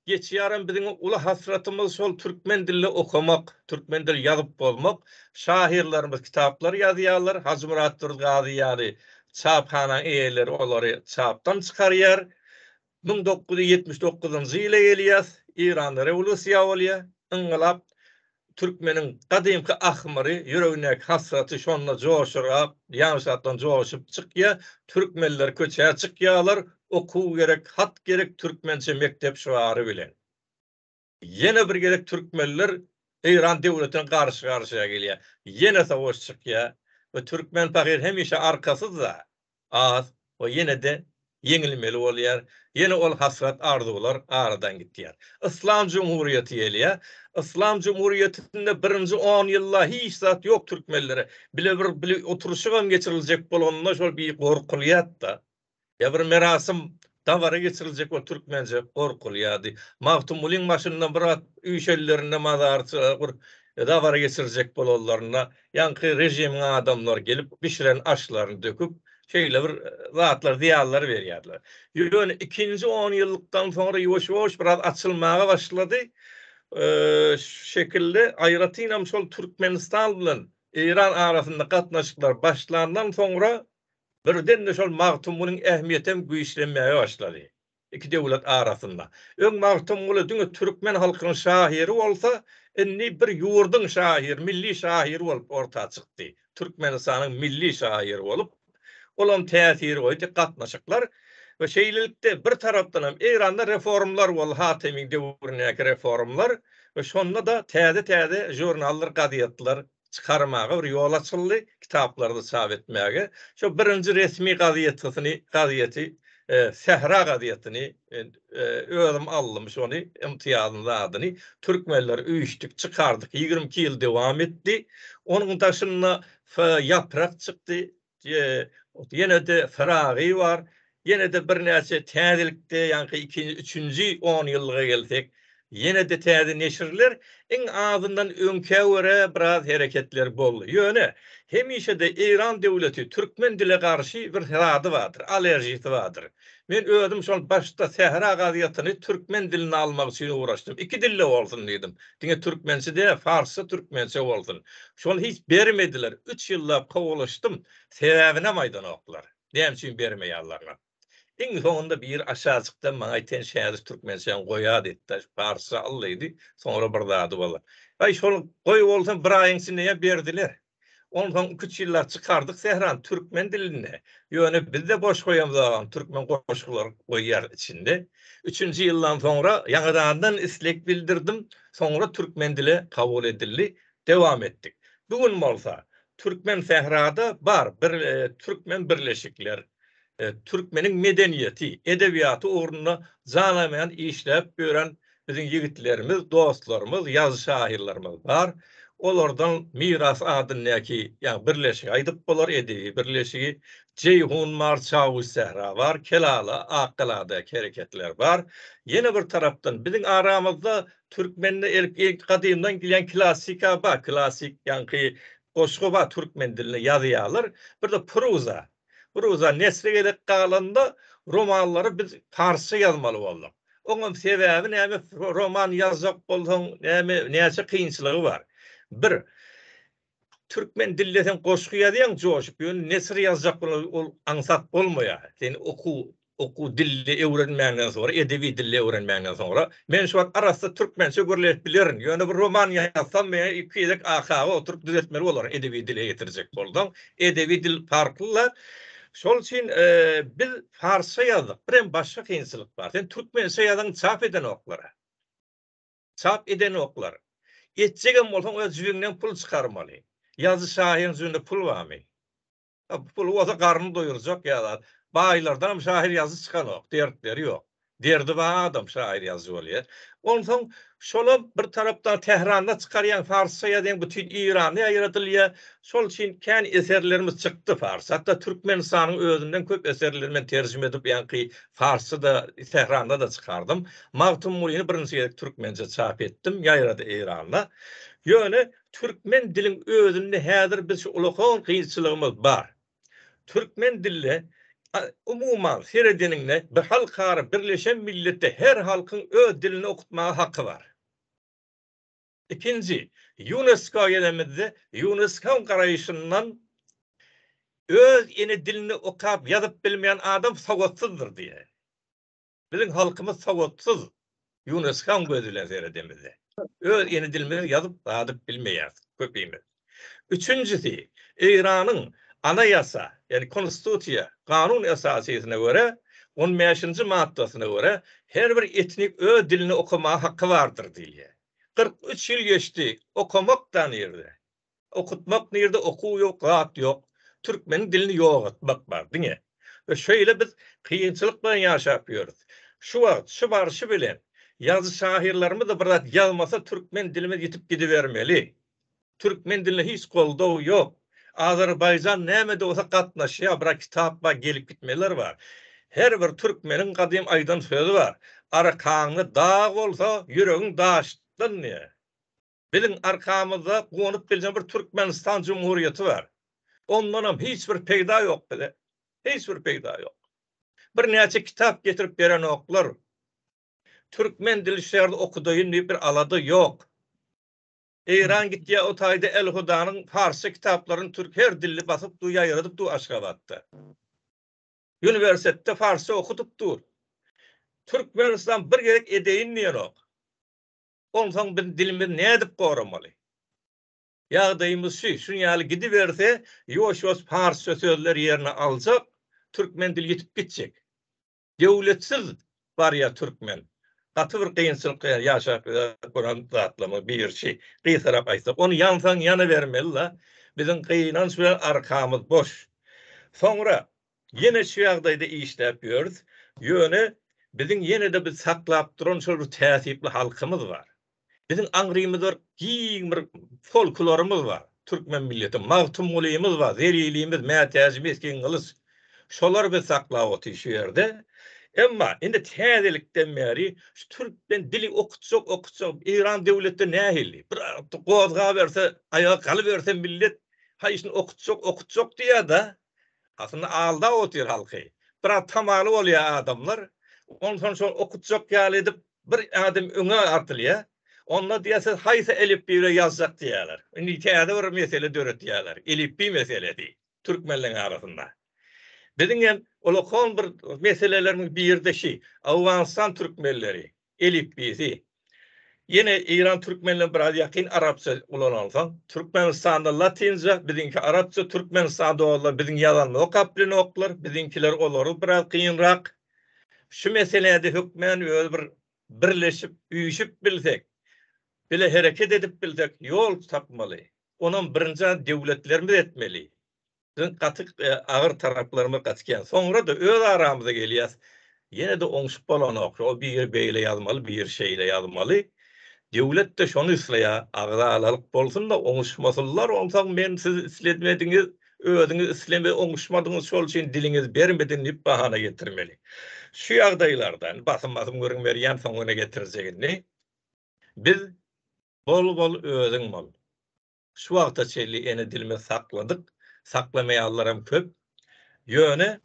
Geçýärem biziň uly hasratymyz şol türkmen dilinde okamak, türkmen dili ýazyp bolmak. Şahyrlarymyz kitaplar ýazýarlar, Hajymyrat Dürgazy ýaly çaphanaň eýeleri olary çapdan çykarýar. 1979-njy ýyla gelýäs, Eýranda rewolýusiýa bolýar, yngylap, türkmeniň gadymky ahmyry, ýüregindäki hasraty şonda joşurap, ýaňşatdan joşup çykýar, türkmenler köçä çykýarlar, okuw gerek, hat gerek türkmençe mekdep şygary bilen. Ýene bir gezek türkmenler Eýran döwletine garşy-garşyýa gelýär. Ýene sowaş çykýar we türkmen pahyr hemişe arkasyz-da, az we ýene-de ýeňilmeli bolýar. Ýene ol hasrat arzuwlar aradan gitýär. Yslam jumhuriýeti gelýär. Yslam jumhuriýetinde birinji on ýylda hiç zat ýok türkmenlere. Bile bir bile oturyşygam geçiriljek bolanda şol bir gorkulýat-da. Ýa bir merasym, dabara geçiriljek bolup türkmençe gorkulýardy. Magtymgulyň başynda bir at üýşenlerinde mazarçylar bir. Dabara geçirjek bolanlarynda ýaňky režimiň adamlary gelip bişiren aşlaryny döküp, şeýle bir zatlar, zyýanlar berýärdiler. Ýöne ikinji onýyllykdan soňra ýuwaş-ýuwaş biraz açylmaga başlady. Şu şekilde aýratynam şol Türkmenistan bilen Eýran arasynda gatnaşyklar başlandan soňra birden-de şol Magtymgulyň ähmiýetem güýçlenmäge başlady. Iki döwlet arasynda. Öň Magtymguly diňe türkmen halkynyň şahyry bolsa, indi bir ýurduň şahyry, milli şahyry bolup orta çykdy. Türkmenistanyň milli şahyry bolup, olam täsir goýdy, gatnaşyklar we şeýlelikde bir tarapdan hem Eýranda reformlar boldy, Hatemiň döwründäki reformlar we şonda-da täze-täze žurnallar, gazetler çykarmaga bir ýol açyldy, kitaplary-da çap etmäge. Şo birinji resmi gazetisini, gazeti, Sähra gazetini özüm aldym şony, Ymtyýazyň zadyny. Türkmenler üýşdük, çykardyk, 22 ýyl dowam etdi. Onuň daşynda Ýaprak çykdy, ýene-de Fyragy bar. Ýene-de birnäçe täzelikde, ýaňky ikinji, üçünji onýyllyga gelsek, ýene-de täze neşirler, iň azyndan öňkä görä biraz hereketler boldy. Ýöne, hemişe-de Eýran döwleti türkmen dile garşy bir zady bardyr, allerjisi bardyr. Men özüm şol başda Sähra gazetini türkmen diline almak üçin ugraşdym. Iki dilde bolsun diýdim. Diňe türkmençe däl, farsça-türkmençe bolsun. Şony hiç bermediler. Üç ýyllap kowalaşdym. Sebäbinem aýdanoklar. Näme üçin bermeýärlerine. Iň soňunda biri aşajykdan maňa aýtdy, sen şäzi türkmençäni goýa diýdi-de, parsça al diýdi, soňra bir zady bolar. Aý, şony goý bolsam bir aýyň içinde ýa berdiler. Onsoň iki-üç ýyllap çykardyk Sährany türkmen dilinde. Ýöne biz-de boş goýamzogam, türkmen goşgulary goýýarys içinde. Üçünji ýyldan soňra ýaňadandan isleg bildirdim, soňra türkmen dili kabul edildi, dewam etdik. Bu gün bolsa Türkmen sährada bar bir türkmen birleşikler, türkmeniň medeniýeti, edebiýaty ugrunda janaýmaýan işläp ýören biziň ýigitlerimiz, dostlarymyz, ýazyjy-şahyrlarymyz bar. Olardan Miras adyndaky ýagny birleşigi aýdyp bolar, edebi birleşigi, Jeýhun bar, Çawuş sähra bar, Kelala, Akgaladaky hereketler bar. Ýene bir tarapdan biziň aramyzda Türkmende ilk gadymdan gelýän klassika bar, klassik ýaňky goşgy bar türkmen dilinde ýazýarlar. Bir-de proza. Proza nesle gezek galanda romanlary biz parsça ýazmaly bolduk. Oňam sebäbi näme roman ýazjak bolsaň näme näçe kynçylygy bar. Bir türkmen dilde sen goşgy ýazýaň joşup, ýöne nesr ýazjak bolsaň ol aňsat bolmaýar. Sen okuw okuw dilini öwrenmäňden soňra, edebi dilini öwrenmäňden soňra, men şu wagt arassa türkmençe gürleşip bilerin, ýöne bir roman ýazsam men iki gezek AKG oturyp düzetmeli bolaryn edebi dile getirjek bolsaň. Edebi dil parkly-la. Şol üçin biz parsça ýazdyk. Birem başga kynçylyk bar. Sen türkmençe ýazaň çap edenoklar. Çap edenoklar. Etjegem bolsaň öz jübiňden pul çykarmaly. Ýazyjy-şahyryň jübünde pul barmy? Puly bolsa garnyny doýurjak ýa zat. Baýlardanam şahyr ýazyjy çykanok, dertleri ýok. Derdi bar adam şahyr ýazyjy bolýar. Onsoň şolam bir tarapdan Tähranda çykarýaň farsça ýazýaň bütin Eýranda ýaýradylýar. Şol üçin kän eserlerimiz çykdy farsça. Hatda Türkmenistanyň özünden köp eserleri men terjime edip ýaňky farsça-da Tähranda-da çykardym. Magtymgulyny birinji gezek türkmençe çap etdim, ýaýrady Eýranda. Ýöne Türkmen diliň özünde häzir biz şu ulakan kynçylygymyz bar. Türkmen dilde umuman seredeniňde bir halkara Birleşen Milletde her halkyň öz dilini okutmaga haky bar. Ikinji, Ýunesko gelenimizde Ýunesko-nyň garaýşyndan öz ene dilini okap ýazyp bilmeýän adam sowatsyzdyr diýýär. Biziň halkymyz sowatsyz, Ýuneskaň gözi bilen seredemizde. Öz ene dilimizi ýazyp zadyp bilmeýäris köpimiz. Üçünjisi, Eýranyň Anaýasa, ýagny konstitusiýa, kanun esasysyna görä, on bäşinji maddasyna görä, her bir etnik öz dilini okamaga haky bardyr diýilýär. 43 ýyl geçdi, okamak-da nirde? Okutmak nirde okuw ýok zat ýok. Türkmeniň dilini ýok etmek bar diňe. We şeýle biz kynçylyk bilen ýaşap ýörüs. Şu wagt şu barşy bilen ýazyjy şahyrlarymyz-da bir zat ýazmasa türkmen dilimiz ýitip gidibermeli. Türkmen diline hiç goldaw ýok. Azerbaýjan näme-de bolsa gatnaşýar, bir kitap bar, gelip gitmeler bar. Her bir türkmeniň gadym aýdan sözi bar. Arkaňda dag bolsa, ýüregiň daşdan diýýär.
Biziň arkamyzda guwanyp biljek bir Türkmenistan Jumhuriýeti bar. Ondanam hiç bir peýda ýok bize. Hiç bir peýda ýok. Birnäçe kitap getirip berenoklar. Türkmen dili şu ýerde okudaýyn diýip bir alada ýok. Eýran gitýär o taýda El-Hudanyň parsça kitaplaryny türk her dilli basyp dur ýaýradyp dur Aşgabatda. Uniwersitetde parsça okudyp dur. Türkmenistan bir gezek edeýin diýenok. Onsoň biz dilimizi nädip goramaly? Ýagdaýymyz şü, şuň ýaly gidiberse, ýuwaş-ýuwaş parsça sözler ýerini aljak, türkmen dili ýitip gitjek. Döwletsiz barýar türkmen. Gaty bir kynçylyk ýaşap gören zatlarymyň biri şi. Gysgarak aýtsak, ony ýansaň ýanabermeli-la. Biziň gynanç bilen arkamyz boş. Soňra ýene şu ýagdaýda işläp ýörüs. Ýöne biziň ýene-de biz saklap duran şol bir täsipli halkymyz bar. Biziň aňrymyzda bir giň bir folklorymyz bar. Türkmen milleti, Magtymgulymyz bar, Zelilimiz, Mätäji Misgingylyç. Şolary biz saklap otyrys şu ýerde. Emma indi täzelikden bäri şu türkmen dili okutjak, okutjak, Eýran döwletde nähili? Bir gozgaberse, aýaga galyberse millet, haý şuny okutjak, okutjak diýýär-de. Aslynda aldap otyr halky. Biraz tamaly bolýar adamlar. Onsoň şol okutjak ýaly edip Bir ädim öňe atylýar. Onda diýýär, siz haýsy elipbiý bilen ýazjak diýýärler. Indi täze bir mesele döretýärler. Elipbiý meselesi türkmenleň arasynda. Biziň hem ullakan bir meselelerimiň biri-de şi, Owganystan türkmenleri elipbiýsi. Ýene Eýran türkmenleri biraz ýakyn arapça ulanansoň, Türkmenistanda latynça, biziňki arapça, Türkmenistanda olar biziň ýazanymyzy okap bilenoklar, biziňkiler olary biraz kynrak. Şu meselede hökmän öz bir birleşip, üýşüp bilsek, bile hereket edip bilsek ýol tapmaly. Onam birinji döwletlerimiz etmeli. Biziň gaty agyr taraplarymyz gaty kän. Soňra-da öz aramyza gelýäs. Ýene-de oňşup bolanok. O biri beýle ýazmaly, biri şeýle ýazmaly. Döwlet-de şony isleýär. Agzalalyk bolsun-da, oňuşmasynlar. Onsoň men siz islemediňiz, Özüňiz isleme oňuşmadyňyz şol üçin diliňiz bermedi nip bahana getirmeli. Şu ýagdaýlarda indi basym basym gürrüň berýän soňuna getirjek indi. Biz bol bol özüň bol. Şu wagta çenli ene dilimizi sakladyk, saklamaýanlaram köp. Ýöne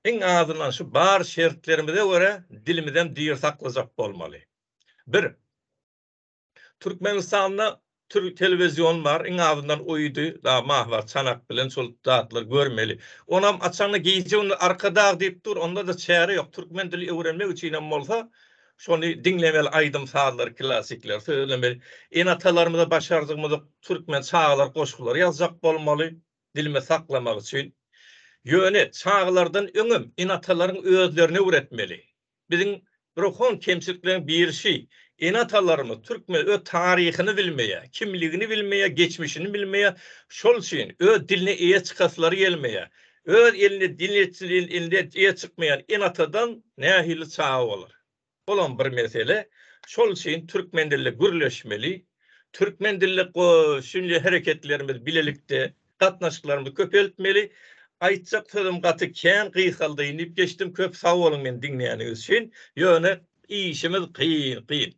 iň azyndan şu bar şertlerimize görä dilimizem diri saklajak bolmaly. Bir. Türkmenistanda türk telewizion bar, iň azyndan uýdy, da mahbar çanak bilen şol zatlary görmeli. Onam açanda gije gündüz Arkadag diýip dur, onda-da çäre ýok. Türkmen dili öwrenmek üçinem bolsa şony diňlemeli aýdym sazlary, klassikleri sözlemeli. Ene-atalarymyza başardygymyzy türkmen çagalar goşgulary ýazjak bolmaly, dilimi saklamak üçin. Ýöne çagalardan öňem ene-atalaryň özlerine öwretmeli. Biziň ruhon kemçilikleriň biri şi, ene-atalarymyz türkmen öz taryhyny bilmeýär, kimligini bilmeýär, geçmişini bilmeýär, şol üçin öz diline eýe çykaslary gelmeýär. Öz eline diline eýe çykmaýan ene-atadan nähili çaga bolar? Olam bir mesele. Şol üçin türkmen dilinde gürleşmeli, türkmen dilinde şunly hereketlerimiz bilelikde Gatnaşyklarymyzy köpeltmeli. Aýtjak sözüm gaty kän gysgaldaýyn diýip geçdim. Köp sag boluň meni diňleýäniňiz üçin. Ýöne işimiz kyn, kyn.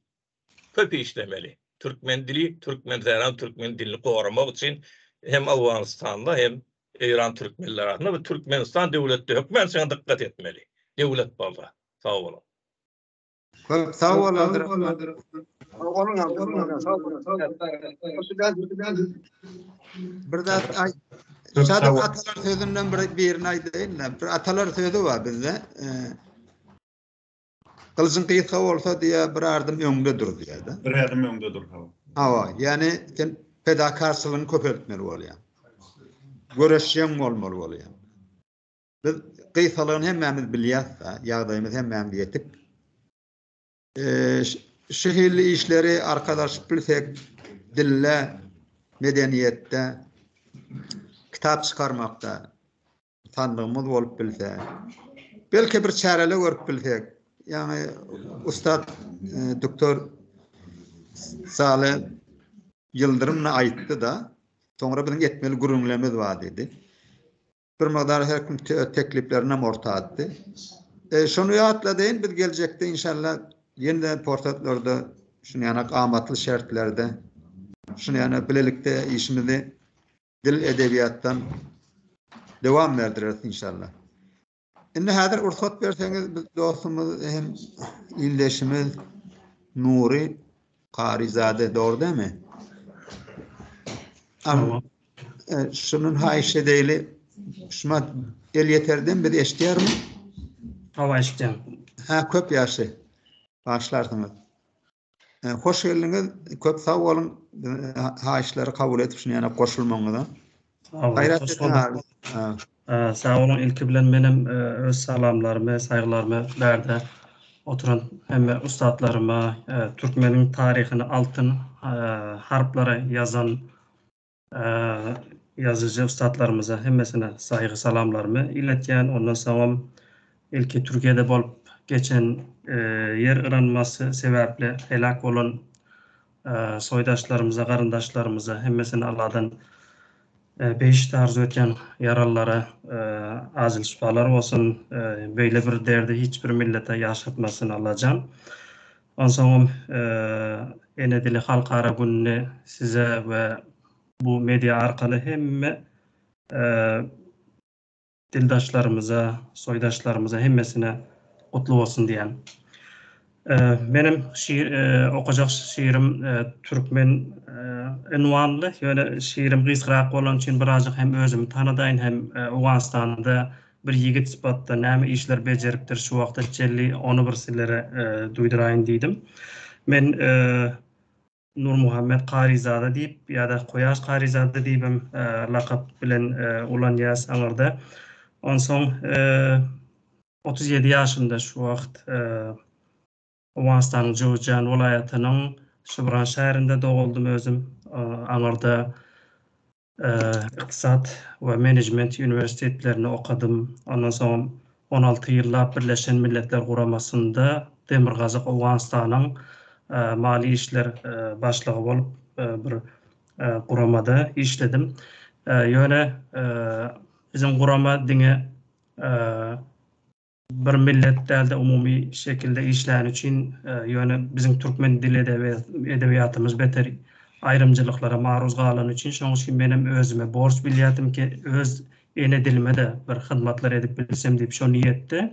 Köp işlemeli. Türkmen dili, türkmen sähram türkmen dilini goramak üçin hem Owganystanda hem Eýran türkmenleri arasynda we Türkmenistan döwletde hökmän şuňa dykgat etmeli. Döwlet bolsa. Sag boluň.
Köp sag bol Abdurrahman.
Sag boluň Abdurrahman. Sag boluň.
Bir zat aý Şadyk atalar sözünden bir birini aýdaýyn-da. Bir atalar sözi bar bizde. Gylyjyň gysga bolsa diýýär, bir adym öňde dur diýýär-de.
Bir ädim öňde dur, hawa.
Hawa, ýagny sen fedakarçylygyňy köpeltmeli bolýaň. Göreşjeň bolmaly bolýaň. Biz gysgalygyny hemmämiz bilýäs-de, ýagdaýymyz hemmämiz ýetik. Şu hili işleri arkalaşyp bilsek, dilde, medeniýetde, kitap çykarmakda sandygymyz bolup bilse, belki bir çärele görüp bilsek, ýagny ussat doktor Sale Ýyldyrym-da aýtdy-da, soňra biziň etmeli gürrüňlerimiz bar diýdi. Bir mukdar her kim tekliplerinem orta atdy. E, şony ýatladaýyn, biz geljekde inşallah ýene-de pursatlarda şuny ýanak amatly şertlerde. Şuny ýana bilelikde işimizi dil edebiýatdan dowam berdireris inşallah. Indi häzir rugsat berseňiz biz dostumyz hem ildeşimiz Nury Karyzade dogry dälmi? Hawa. E, şundan haýyş edeýli. Şuma el ýeterden biz eşidýärmi?
Hawa eşidýän.
Ha köp ýagşy. Başlarsyňyz. E, hoş geldiňiz. Köp sag boluň. E, haýyşlary kabul edip şuny ýana goşulmagyňyza.
Gaýrat ediň abi. Sag boluň. Ilki bilen menem öz salamlarymy, saýgylarymy bärde oturan hemme ussatlaryma, türkmeniň taryhyny altyn harplara ýazan ýazyjy ussatlarymyza hemmesine saýgy salamlarymy iletýän. Ondan soňam ilki Türkiýede bolup geçen ýer yranmasy sebäpli heläk bolan soýdaşlarymyza, garyndaşlarymyza hemmesine Alladan behişt arzuw etýän ýaralylara ajyl şypalar bolsun. Beýle bir derdi hiç bir millete ýaşatmasyn Allajan. Onsoňam Ene dili halkara gününi size we bu media arkaly hemme dildaşlarymyza, soýdaşlarymyza hemmesine gutly bolsun diýýän. Menem şiir okajak şiirim türkmen ünwanly, ýöne şiirim gysgarak bolany üçin birazjyk hem özümi tanadaýyn hem Owganystanda bir ýigit sypatda näme işler bejeripdir şu wagta çenli ony bir sizlere duýduraýyn diýdim. Men Nurmuhammet Karyzada diýip ýa-da Kuýaş Karyzada diýibem lakap bilen ulanýas aňyrda. Onsoň 37 ýaşymda şu wagt Owganystanyň Jöwüzjan welaýatynyň Şybran şäherinde doguldym özüm. Aňyrda Ykdysat we menejment uniwersitetlerinde okadym. Ondan soň 16 ýyllap Birleşen Milletler Guramasynda Demirgazyk Owganystanyň maliýe işler başlygy bolup bir guramada işledim. Ýöne biziň gurama diňe bir millet dälde umumy şekilde işläni üçin ýöne biziň türkmen dil edebiýatymyz beter aýrymçylyklara maruz galany üçin şoň üçin menem özüme borç bilýärdim ki öz ene dilime-de bir hyzmatlar edip bilsem diýip şo niýetde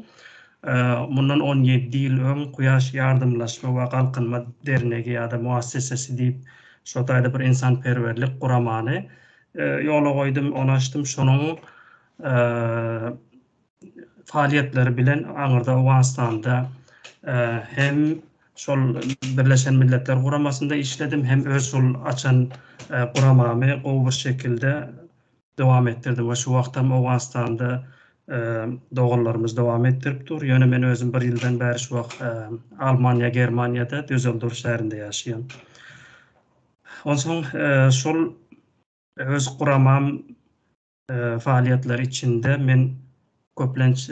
mundan 17 ýyl öň Kuýaş ýardamlaşma we galkynma dernegi ýa-da muassesesi diýip şo taýda bir ynsanperwerlik guramany ýola goýdum ony açdym şonuň faaliýetleri bilen aňyrda Owganystanda hem şol Birleşen Milletler Guramasynda işledim, hem öz şol açan guramamy gowy bir şekilde dowam etdirdim we şu wagtam Owganystanda doganlarymyz dowam etdirip dur. Ýöne men özüm bir ýyldan bäri şu wagt Almaniýa, Germaniýada, Düsseldorf şäherinde ýaşaýan. Onsoň şol öz guramam faaliýetleri içinde men köplenç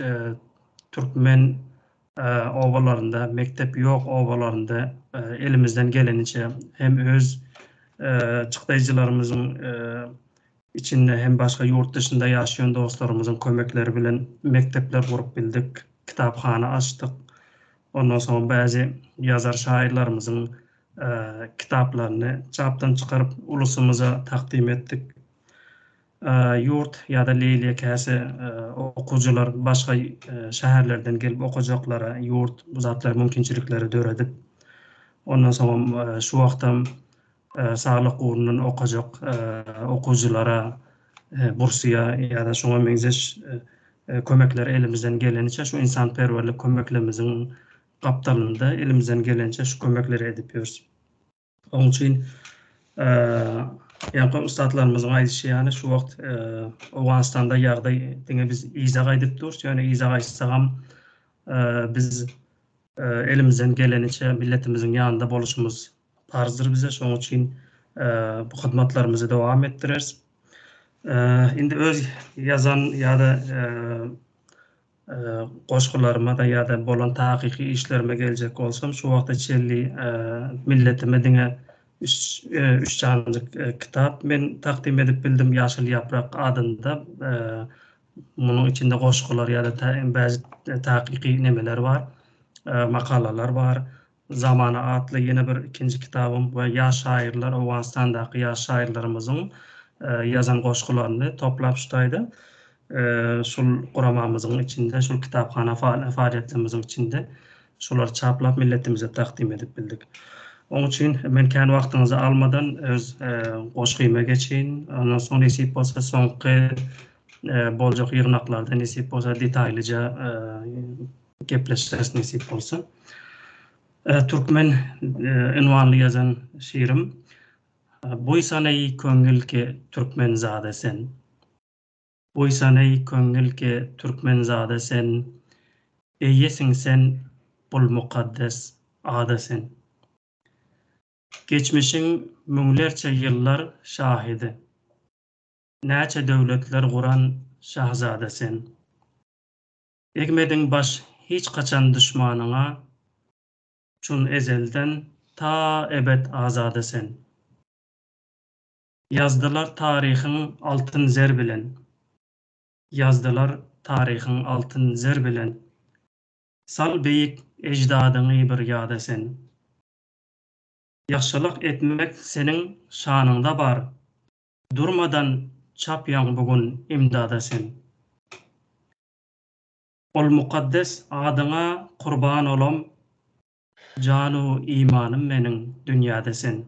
türkmen obalarynda, mekdep ýok obalarynda elimizden geleniçe hem öz çykdaýjylarymyzyň içinde hem başga ýurt dışynda ýaşaýan dostlarymyzyň kömekleri bilen mekdepler gurup bildik, kitaphana açdyk. Ondan soň bäzi ýazar şaýyrlarymyzyň kitaplaryny çapdan çykaryp ulusymyza takdym etdik. Ýurt ýa-da Leýliýe käse okyjylar başga şäherlerden gelip okajaklara ýurt bu zatlar mümkinçilikleri döredip, ondan soňam şu wagtam saglyk ugrundan okajak okyjylara bursiýa ýa-da şoňa meňzeş kömekler elimizden geleniçe şu ynsanperwerlik kömeklerimiziň gapdalynda elimizden geleniçe şu kömekleri edip ýörüs. Onuň üçin ýaňky ussatlarymyzyň aýdyşy ýaly şu wagt Owganystanda ýagdaý diňe biz yza gaýdyp durus, ýöne yza gaýtsagam biz elimizden geleniçe milletimiziň ýanynda boluşymyz parzdyr bize. Şonuň üçin bu hyzmatlarymyzy dowam etdireris. Indi öz ýazan ýa-da goşgularyma-da ýa-da bolan takyky işlerime geljek bolsam, şu wagta çenli milletime diňe üç üç janjyk kitap men takdym edip bildim, Ýaşyl ýaprak adynda. Munuň içinde goşgular ýa-da bäzi takyky nemeler bar, makalalar bar. Zamana atly ýene bir ikinji kitabym we ýaş şaýyrlar, Owganystandaky ýaş şaýyrlarymyzyň ýazan goşgularyny toplap şu taýda şul guramamyzyň içinde, şul kitaphana faaliýetlerimiziň içinde şulary çaplap milletimize takdym edip bildik. Oň üçin men kän wagtyňyzy almadan öz goşgyma geçeýin. Ondan soň nesip bolsa soňky boljak ýygnaklarda nesip bolsa detaýlyja gepleşeris nesip bolsa. Türkmen ünwanly ýazan şiirim. Buýsan eý köňül ki türkmenzade sen. Buýsan eý köňül ki türkmenzade sen. Eýesiň sen bul mukaddes ada sen. Geçmişiň müňlerçe ýyllar şahydy. Näçe döwletler guran şahzada sen. Egmediň baş hiç haçan duşmanyňa, Çun ezelden ta ebet azada sen. Ýazdylar taryhyň altyn zer bilen, Ýazdylar taryhyň altyn zer bilen, Sal beýik eždadyňy bir ýada sen. Ýagşylyk etmek seniň şanyňda bar, Durmadan çapýaň bu gün imdada sen. Ol mukaddes adyňa kurban olam, Janu imanym meniň dünýäde sen.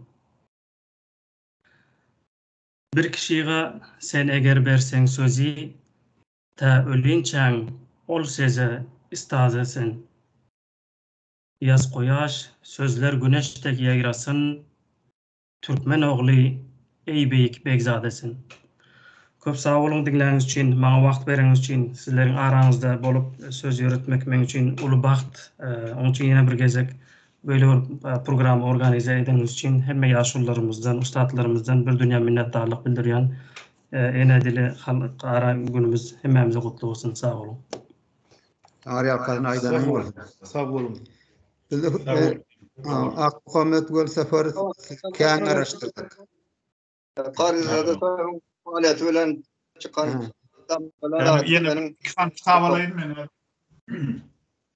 Bir kişiga sen eger berseň sözi, Tä ölinçäň ol seze istaze sen. Ýaz kuýaş sözler güneş dek ýaýrasyn, Türkmen ogly eý beýik begzada sen. Köp sag boluň diňläniňiz üçin, maňa wagt bereniňiz üçin, sizleriň araňyzda bolup söz ýöretmek meň üçin uly bagt. Oň üçin ýene bir gezek beýle bir programa organize edeniňiz üçin hemme ýaşulularymyzdan, ussatlarymyzdan bir dünýä minnetdarlyk bildirýän. Ene dili halkara günümiz hemmämize gutly bolsun. Sag boluň.
Taňryýalkasyn aýdanyň bolsun.
Sag boluň.
Biz Akmuhammet Welsapar kän garaşdyrdyk.
Karyzada saýyň faaliyeti bilen çykan
Ýene iki sany kitap alaýyn men.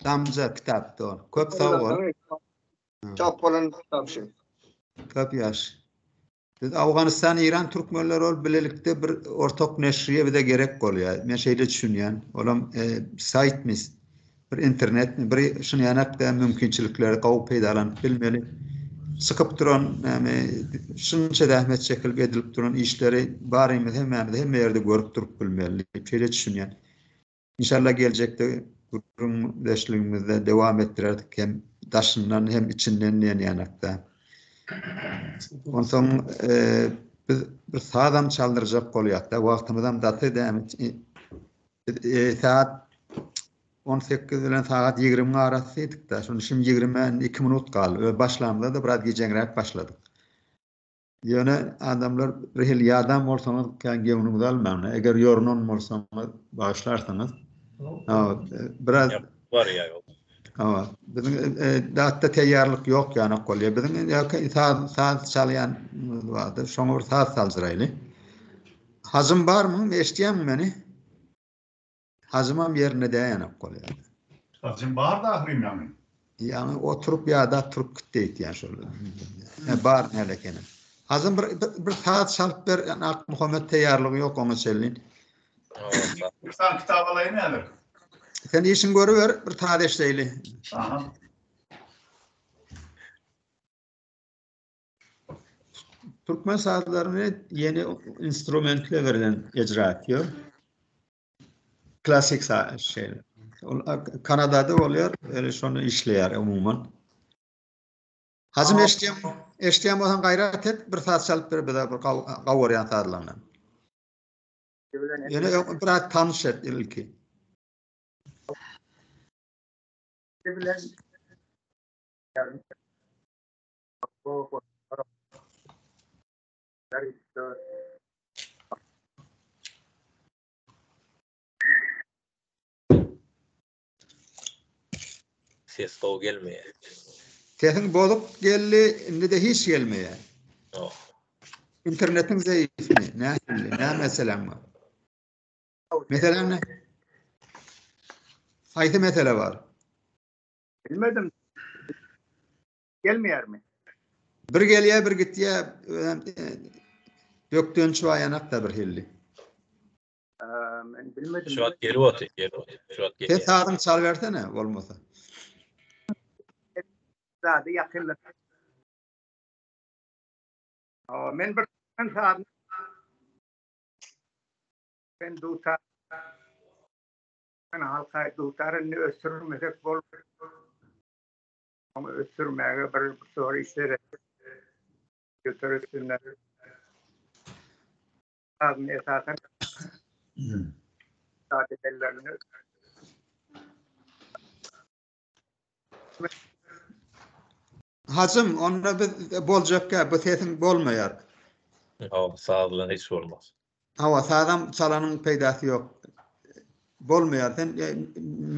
Damja kitap dogry. Köp sag bol.
Çap bolan kitap şu.
Köp ýaş. Biz Awganystan, Eýran türkmenleri bolup bilelikde bir ortak neşriýe bize gerek bolýar. Men şeýle düşünýän. Olam e, saýtmy, bir internetmi, bir şuny ýanak-da mümkinçilikleri gowy peýdalanyp bilmeli. Çykyp duran, näme, şunça zähmet çekilip edilip duran işleri barymyz hemmämiz hemme ýerde görüp durup bilmeli diýip şeýle düşünýän. Inşallah geljekde gürrüňdeşligimizde dowam etdirerdik hem daşyndan hem içinden diýen ýanakda. Onsoň e, biz bir sazam çaldyrjak bolýarda, wagtymyzam daty dämi. E, saat 18 bilen sagat 20 arasy diýdik-de, şony şimdi 20 2 minut galdy. Öz başlamyzda da biraz gijeňräk başladyk. Ýöne adamlar bir hili ýadan bolsaňyz kän göwnüňize almaň. Eger ýorunan bolsaňyz bagyşlarsyňyz. Biraz
barýar ýok.
Hawa. Biziň e, datda teýýarlyk ýok ýanak bolýar. Biziň ýa saz saz çalýan bardyr. Şoňa bir saz saldyraýly. Hajym barmy? Eşidýäňmi meni? Hajymam ýerinde däýenek bolýar.
Hajym bardy ahyryn ýaňy.
Ýaňy oturyp ýadap turup gitdi eýtýän şol. He bar näle ekeni. Hajym bir bir saz çalyp ber Akmuhammet teýýarlygy ýok oňa çenli.
Bir sany kitap alaýyn häzir.
Sen işiňi görüber bir saz eşdeýli.
Aha.
Türkmen sazlaryny ýeni instrumentler bilen icra etýär. Klasik şey. Ol Kanadada bolýar, öyle şonu işleýär umuman. Hajym eşitýän, eşitýän bolsaň gaýrat et, bir saz çalyp ber bize bir gawurýan sazlaryndan. Ýöne biraz tanyş et ilki.
Bilen
Ses gowy gelmeýär.
Sesiň bozuk geldi, indi-de hiç gelmeýär.
Oh.
Internetiň zeýifmi? Nähili? Näme meseleň bar? Meseleň ne? Haýsy mesele bar?
Bilmedim.
Gelmeýärmi?
Bir gelýär, bir gitýär. Özem bökdenç bar ýanakda bir hilli.
Men bilmedim.
Şu wagt gelip otyr, gelip otyr. Şu wagt
Sen
gelýär.
sazyňy çalybersene bolmasa.
Zady ýakynda. Men bir sazyny Men dutar Men halka dutar indi ösdürmesek bol. Ony ösdürmäge bir zor işler göter üstünde. Sazyny esasan saz
Hajym, onda biz boljakka bu sesiň bolmaýar.
Hawa, saz bilen hiç bolmaz.
Hawa, sazam çalanyň peýdasy ýok. Bolmaýar. Sen e,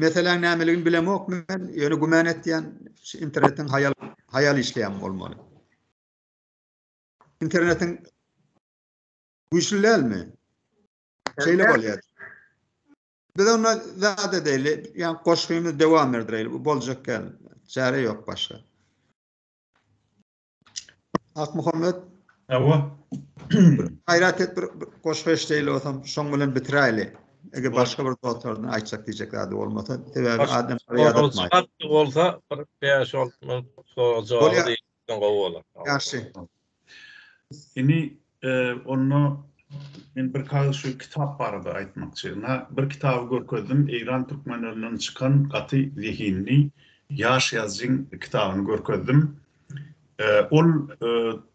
meseläň nämeligini bilemok men, ýöne güman etýän şu internetiň haýal haýal işleýän bolmaly. Internetiň güýçli dälmi? Şeýle bolýar. Biz onda zat edeýli, ýa goşgymy dowam erdireýli, bu boljak däl. Çäre ýok başga. Akmuhammet.
Hawa.
Gaýrat et bir goşgy eşdeýli bolsam, şoň bilen bitiräýli. Eger başga bir dostlardan aýtjak diýjek zady bolmasa, sebäbi adamlary ýadatmaý.
Jogap bolsa bir 5-6 minut sorag jogaby diýseň gowy bolar.
Ýagşy.
Indi onda men bir kagyz şu kitap barada aýtmakçy. Ynha, bir kitaby görkezdim, Eýran türkmenlerinden çykan gaty zehinli ýaş ýazyjyň kitabyny görkezdim. Ol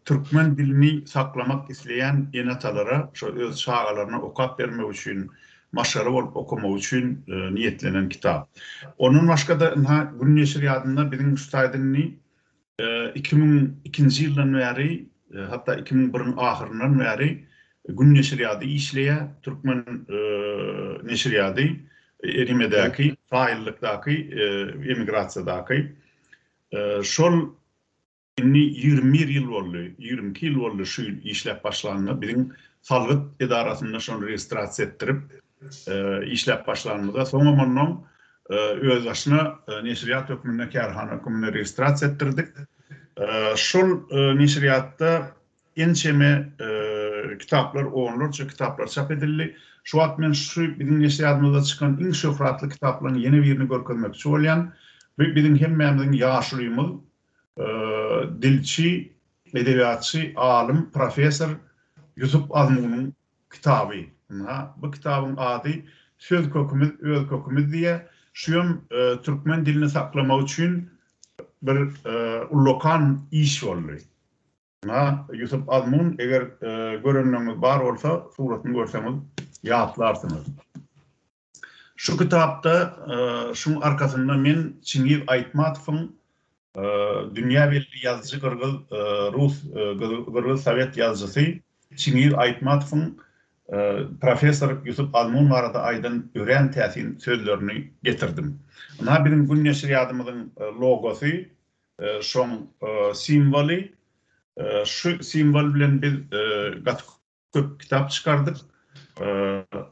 türkmen dilini saklamak isleýän ene-atalara şo öz çagalaryna okap bermek üçin, maşgala bolup okamagy üçin niýetlenen kitap. Ondan başga-da ynha Gün neşirýadynda biziň şu taýda indi 2002-nji ýyldan bäri, hatda 2001-iň ahyryndan bäri Gün neşirýady işleýär, türkmen neşirýady Rimedäki, Faýyllykdaky, emigrasiýadaky. Şol indi 21 ýyl boldy, 22 ýyl boldy şu ýyl işläp başlanyna biziň salgyt edarasynda şony registrasiýa etdirip, işläp başlanymyzda, soňam onnoň özbaşyna neşirýat hökmünde, kärhana hökmünde registrasiýa etdirdik. Şol neşirýatda ençeme kitaplar, onlarça kitaplar çap edildi. Şu wagt men şu biziň neşirýatymyzda çykan iň şöhratly kitaplaryň ýene birini görkezmekçi bolýan. Bu biziň hemmämiziň ýaşulymyz, dilçi, edebiýatçy, alym, professor Ýusup Azmunyň kitaby. Ynha, bu kitabyň ady Söz kökümiz, öz kökümiz diýýär. Şuýam türkmen dilini saklamak üçin bir ullakan iş boldy. Ynha, Ýusup Azmun, eger görenleriňiz bar bolsa, suratyny görseňiz ýatlarsyňyz. Şu kitapda şuň arkasynda men Çingiz Aýtmatowyň dünýä belli ýazyjy gyrgyz rus gyrgyz sowet ýazyjysy Çingiz Aýtmatowyň professor Ýusup Azmun barada aýdan örän täsin sözlerini getirdim. Ynha biziň Gün neşirýadymyzyň logosy, şoň simwoly. Şu simwol bilen biz gaty köp kitap çykardyk.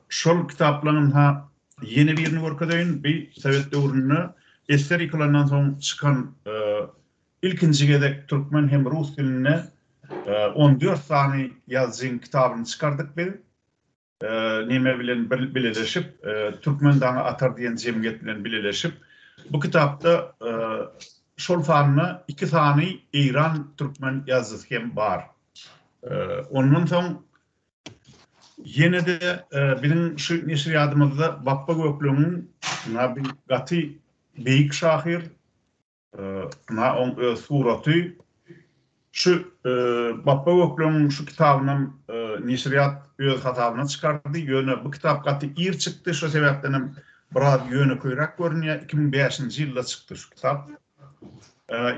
Şol kitaplaryň ha ýene birini görkezeýin. Bi sowet döwründe SSR ýykylandan soň çykan ilkinji gezek türkmen hem rus dilinde 14 sany ýazyjyň kitabyny çykardyk biz. Neme bilen bileleşip, Türkmen daňy atar diýen jemgyýet bilen bileleşip, bu kitapda şol sanda iki sany eýran türkmen ýazyjysy hem bar. Ondan soň ýene-de biziň şu neşirýadymyzda Bapba Gökleňiň ynha bir gaty beýik şahyr, ynha oň öz suraty. Şu Bapba Gökleňiň şu kitabynam neşirýat öz hasabyna çykardy. Ýöne bu kitap gaty ir çykdy, şo sebäpdenem biraz ýönekeýräk görünýär. 2005-nji ýylda çykdy şu kitap.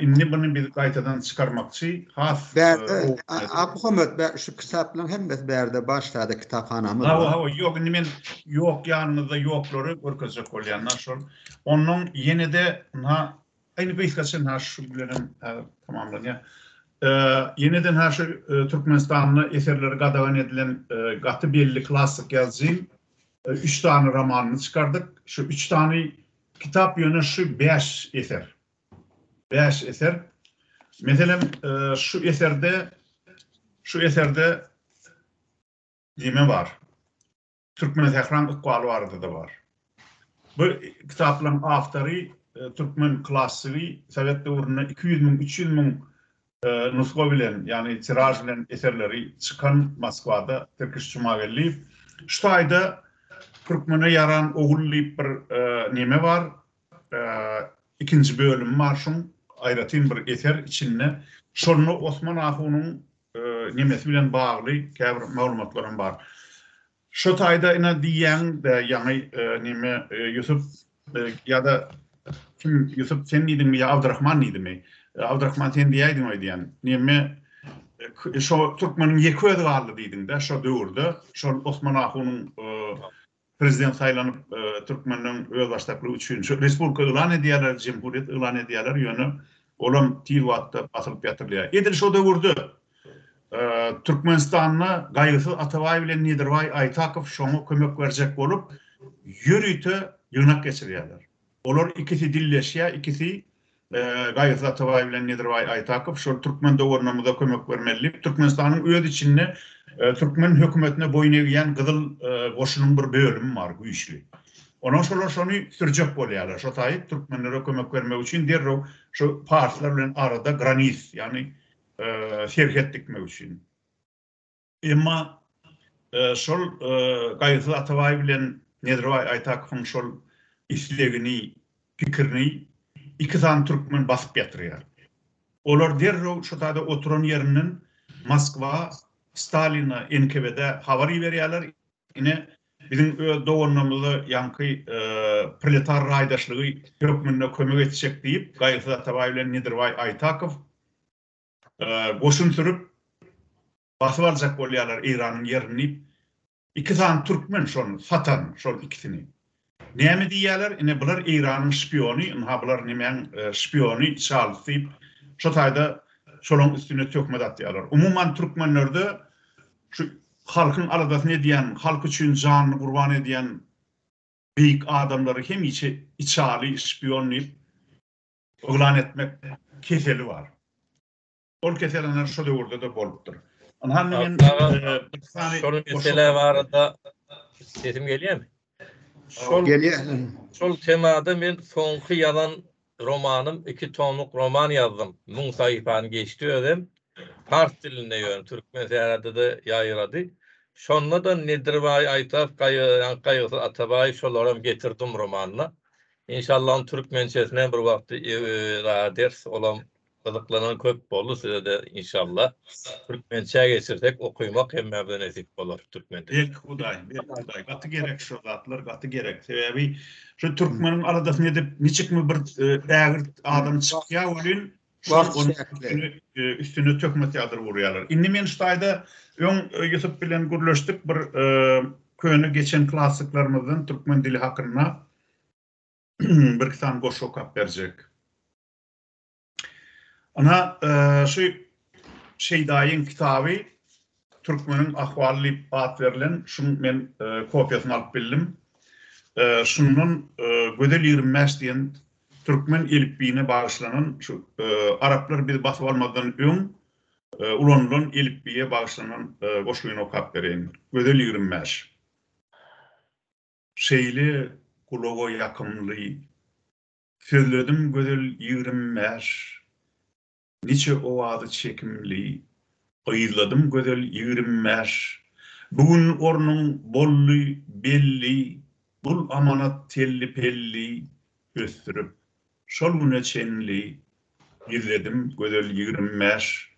Indi muny biz gaýtadan çykarmakçy. Has
Bärde Akmuhammet şu kitaplaryň hemmesi bärde bar şäde kitaphanamyz bar.
Hawa hawa ýok indi men ýok ýanyňyzda ýoklary görkezjek bolýan-da şol. Onnoň ýene-de ynha indi gysgaça ynha şu bilenem häzir tamamlanýar. Ýene-de ynha şu Türkmenistanda eserleri gadagan edilen gaty belli klassyk ýazyjyň üç sany romanyny çykardyk. Şu üç sany Kitap ýöne şu bäş eser. Bäş eser. Meselem, şu eserde şu eserde neme bar? Türkmensähraň ykbaly barada-da bar. Bu kitaplaryň awtory türkmen klassygy sowet döwründe 200 müň, 300 müň nusga bilen, ýagny tiraž bilen eserleri çykan Moskwada Tirkiş Jumageldiýew. Şu taýda Türkmene ýaran ogul diýip bir neme bar, ikinji bölümi bar şuň, aýratyn bir eser içinde. Şonda Osman ahunyň nemesi bilen bagly käbir maglumatlaram bar. Şo taýda ine diýýäň-de ýaňy neme Ýusup ýa-da kim Ýusup sen diýdiňmi ýa Abdyrahman diýdimi? Abdyrahman sen diýäýdiň öýdýän. Neme şo türkmeniň ýeke özi galdy diýdiň-de şo döwürde şol Osman ahunyň Prezident saýlanyp türkmenleň özbaşdaklygy üçin şu respublika yglan edýärler, jemhuriýet yglan edýärler, ýöne olam tiz wagtda basylyp ýatyrylýar. Edil şo döwürde Türkmenistanda Gaýgysyz Atabaý bilen Nedirbaý Aýtakow şoňa kömek berjek bolup ýörite ýygnak geçirýärler. Olar ikisi dilleşýär, ikisi Gaýgysyz Atabaý bilen Nedirbaý Aýtakow şol türkmen doganlarymyza kömek bermeli diýip, Türkmenistanyň öz içinde türkmen hökümetine boýun egýän gyzyl goşunyň bir bölümi bar güýçli. Onuň şolar şony sürjek bolýarlar. Şo taýy türkmenlere kömek bermek üçin derrew şu parslar bilen arada granis, ýagny serhet dikmek üçin. Emma şol Gaýgysyz Atabaý bilen Nedirbaý Aýtakowyň şol islegini, pikirini iki sany türkmen basyp ýatyrýar. Olar derrew şo taýda oturan ýerinden Moskwa, Stalina, NKWD-ä habar iberýärler, ine, biziň öz doganlarymyza ýaňky proletar raýdaşlygy hökmünde kömek etjek diýip, Gaýgysyz Atabaý bilen Nedirbaý Aýtakow goşun sürüp, basyp aljak bolýarlar Eýranyň ýerini diýip, iki sany türkmen şony satan, şol ikisini. Näme diýýärler, ine bular Eýranyň şpiony, ynha bular nemäň şpiony, içalysy diýip, şo taýda şolaň üstüne töhmet atýarlar. Umuman türkmenlerde şu halkyň aladasyny edýän, halk üçin janyny gurban edýän beýik adamlary hemişe içaly, şpion diýip yglan etmek keseli bar. Ol kesel ynha şo döwürde-de bolupdyr. Ynha indi men
bir sany Şol mesele barada sesim gelýärmi? Şol
Gelýär.
Şol temada men soňky ýazan romanym iki tomluk roman ýazdym. 1000 sahypany geçdi özem. Pars dilinde ýöne türkmen sährada-da ýaýrady. Şonda-da Nedirbaý Aýtaw, Gaýgysyz Atabaý şolaram getirdim romanda. Inşallah onuň türkmençesinem bir wagt ders olam gyzyklanan köp boldy sizede inşallah türkmençä geçirsek okymak hemmämize nesip bolar türkmen dilinde.
Belki Hudaý, belki Hudaý. Gaty gerek şo zatlar, gaty gerek. Sebäbi şu türkmeniň aladasyny edip niçikmi bir ägirt adam çykýar welin, şol onuň üstüne töhmet ýagdyryp urýarlar. Indi men şu taýda öň Ýusup bilen gürleşdik bir köne geçen klassyklarymyzdan türkmen dili hakynda birki sany goşgy okap berjek. Ynha, şu Şeýdaýyň kitaby Türkmeniň ahwaly diýip at berlen, şuň men kopiýasyny alyp bildim. Şundan Gözel 25 diýen türkmen elipbiýine bagyşlanan şu araplar bizi basyp almazdan öň ulanylan elipbiýe bagyşlanan goşgyny okap bereýin. Gözel 25. Şeýle gulaga ýakymly Sözledim gözel 25, Niçe owazy çekimli, Yzladym gözel 25. Bu gün ornuň boldy belli, Bul amanat telli-pelli, Ösdürip, şol güne çenli, Gizledim gözel 25.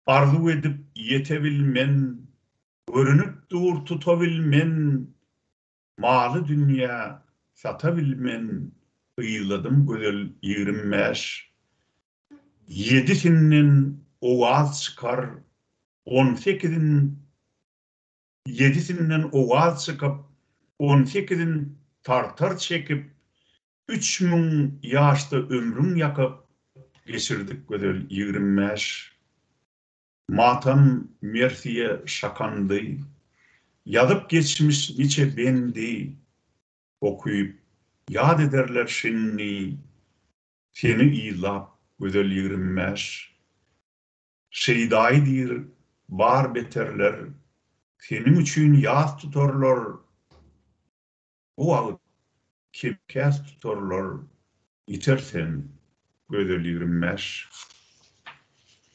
Arzuw edip ýetebilmen, Görünip dur tutabilmen, Maly dünýä sata bilmen, Yzladym gözel 25. Ýedisinden owaz çykar, on sekizin Ýedisinden owaz çykyp, on sekizin tartar çekip, 3000 ýaşda ömrüň ýakyp, Geçirdik gözel 25. Matam mersiýe şakandy. Ýazyp geçmiş niçe bendi. Okyp, ýat ederler şindi. Seni yzlap gözel 25. Şeýdaýy diýr, bar beterler, Seniň üçin ýas tutarlar, Bu wagt kem-käs tutarlar, Ýiter sen, gözel 25.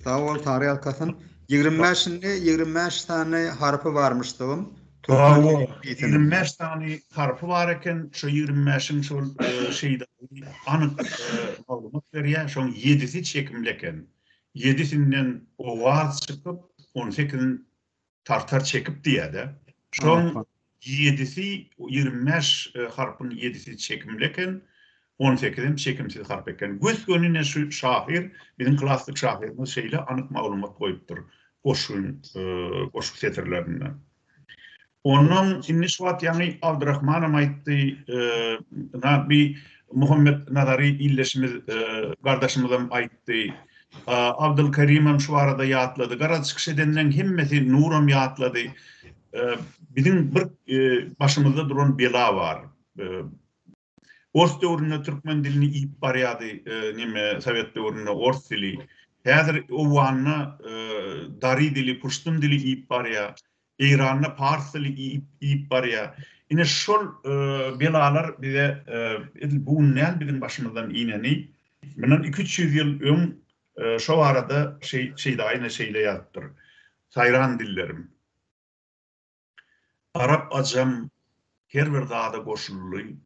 Sag bol Sary ýalkasyn. 25 indi 25 sany harpy barmyşdygym.
Türkmen 25 sany harpy bar eken, şo 25-iň şol şeýdaýy anyk maglumat berýär, şoň ýedisi çekimli eken. Ýedisinden owaz çykyp, on sekizini tartar çekip diýýär-de. Şoň ýedisi, 25 harpyň ýedisi çekimli eken, on sekizem çekimsiz harp eken. Gös-göni ine şu şahyr, biziň klassyk şahyrymyz şeýle anyk maglumat goýupdyr goşgyň, goşgy setirlerinde. Onnoň indi şu wagt ýaňy Abdyrahmanam aýtdy, ynha bi Muhammet Nazary ildeşimiz, gardaşymyzam aýtdy. Abdylkerimem şu barada ýatlady. Garaz çykyş edenleň hemmesi Nuram ýatlady. Biziň bir başymyzda duran bela bar. Ors döwründe türkmen dilini iýip barýardy neme sowet döwründe ors dili. Häzir Owganda dari dili, puştun dili iýip barýar. Eýranda pars dili iýip iýip barýar. Ine şol belalar bize edil bu gün däl biziň başymyzdan ineni. Mundan 2-300 ýyl öň şo barada Şeýdaýy ine şeýle ýazypdyr. Saýran dillerim. Arap-ajam her bir zada goşuldy.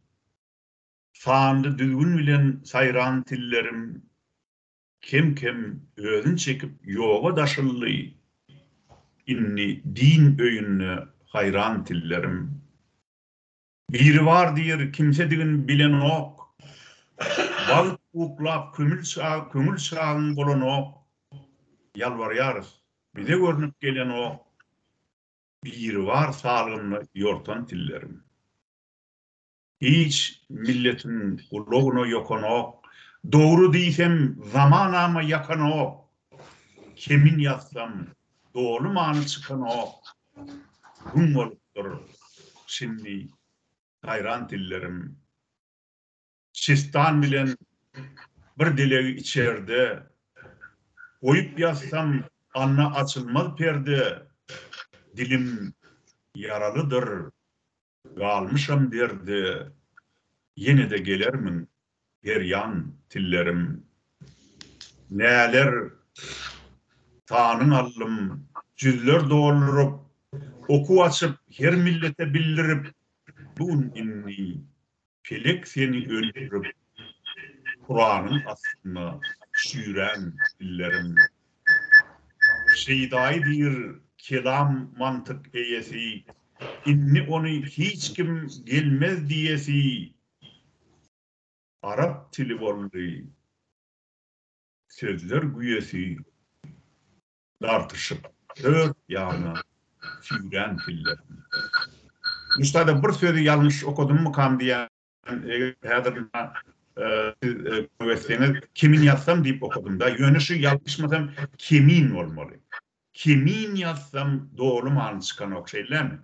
Sanly düzgün bilen saýran tillerim kem-kem özün çekip ýoga daşyldy. Indi din öýünde haýran tillerim. Biri bar diýr kimsedigin bilenok. Wagt uklap köňül çagyň bolanok. Ýalbarýarys, bize görnüp gelenok. Biribar salgymda ýortan tillerim. Hiç milletiň gulagyna ýokanok, Dogry diýsem zamanama ýakanok, Kemin ýazsam doly many çykanok, Güň bolupdyr şindi saýran tillerim. Çistan bilen bir dilegi içerde, Goýup ýatsam anna açylmaz perde, Dilim ýaralydyr, galmyşam derde, Ýene-de gelermiň her ýan tillerim. Näler sanyň aldym, jüzler dolduryp, Okuw açyp her millete bildirip, Bu gün indi Pelek seni öldürip, Kuranyň astynda çüýrän dillerim. Şeýdaýy diýr kelam mantyk eýesi, Indi ony hiç kim gelmez diýesi, Arap tili boldy sözler güýesi. Dartyşyp dört ýana süýrän pillerim. Muştada bir sözi ýalňyş okadymmykam diýýän, eger häzir siz kömek etseňiz, kemin ýazsam diýip okadym-da, ýöne şu ýalňyşmasam kemin bolmaly. Kemin ýazsam doly many çykanok, şeýlemi?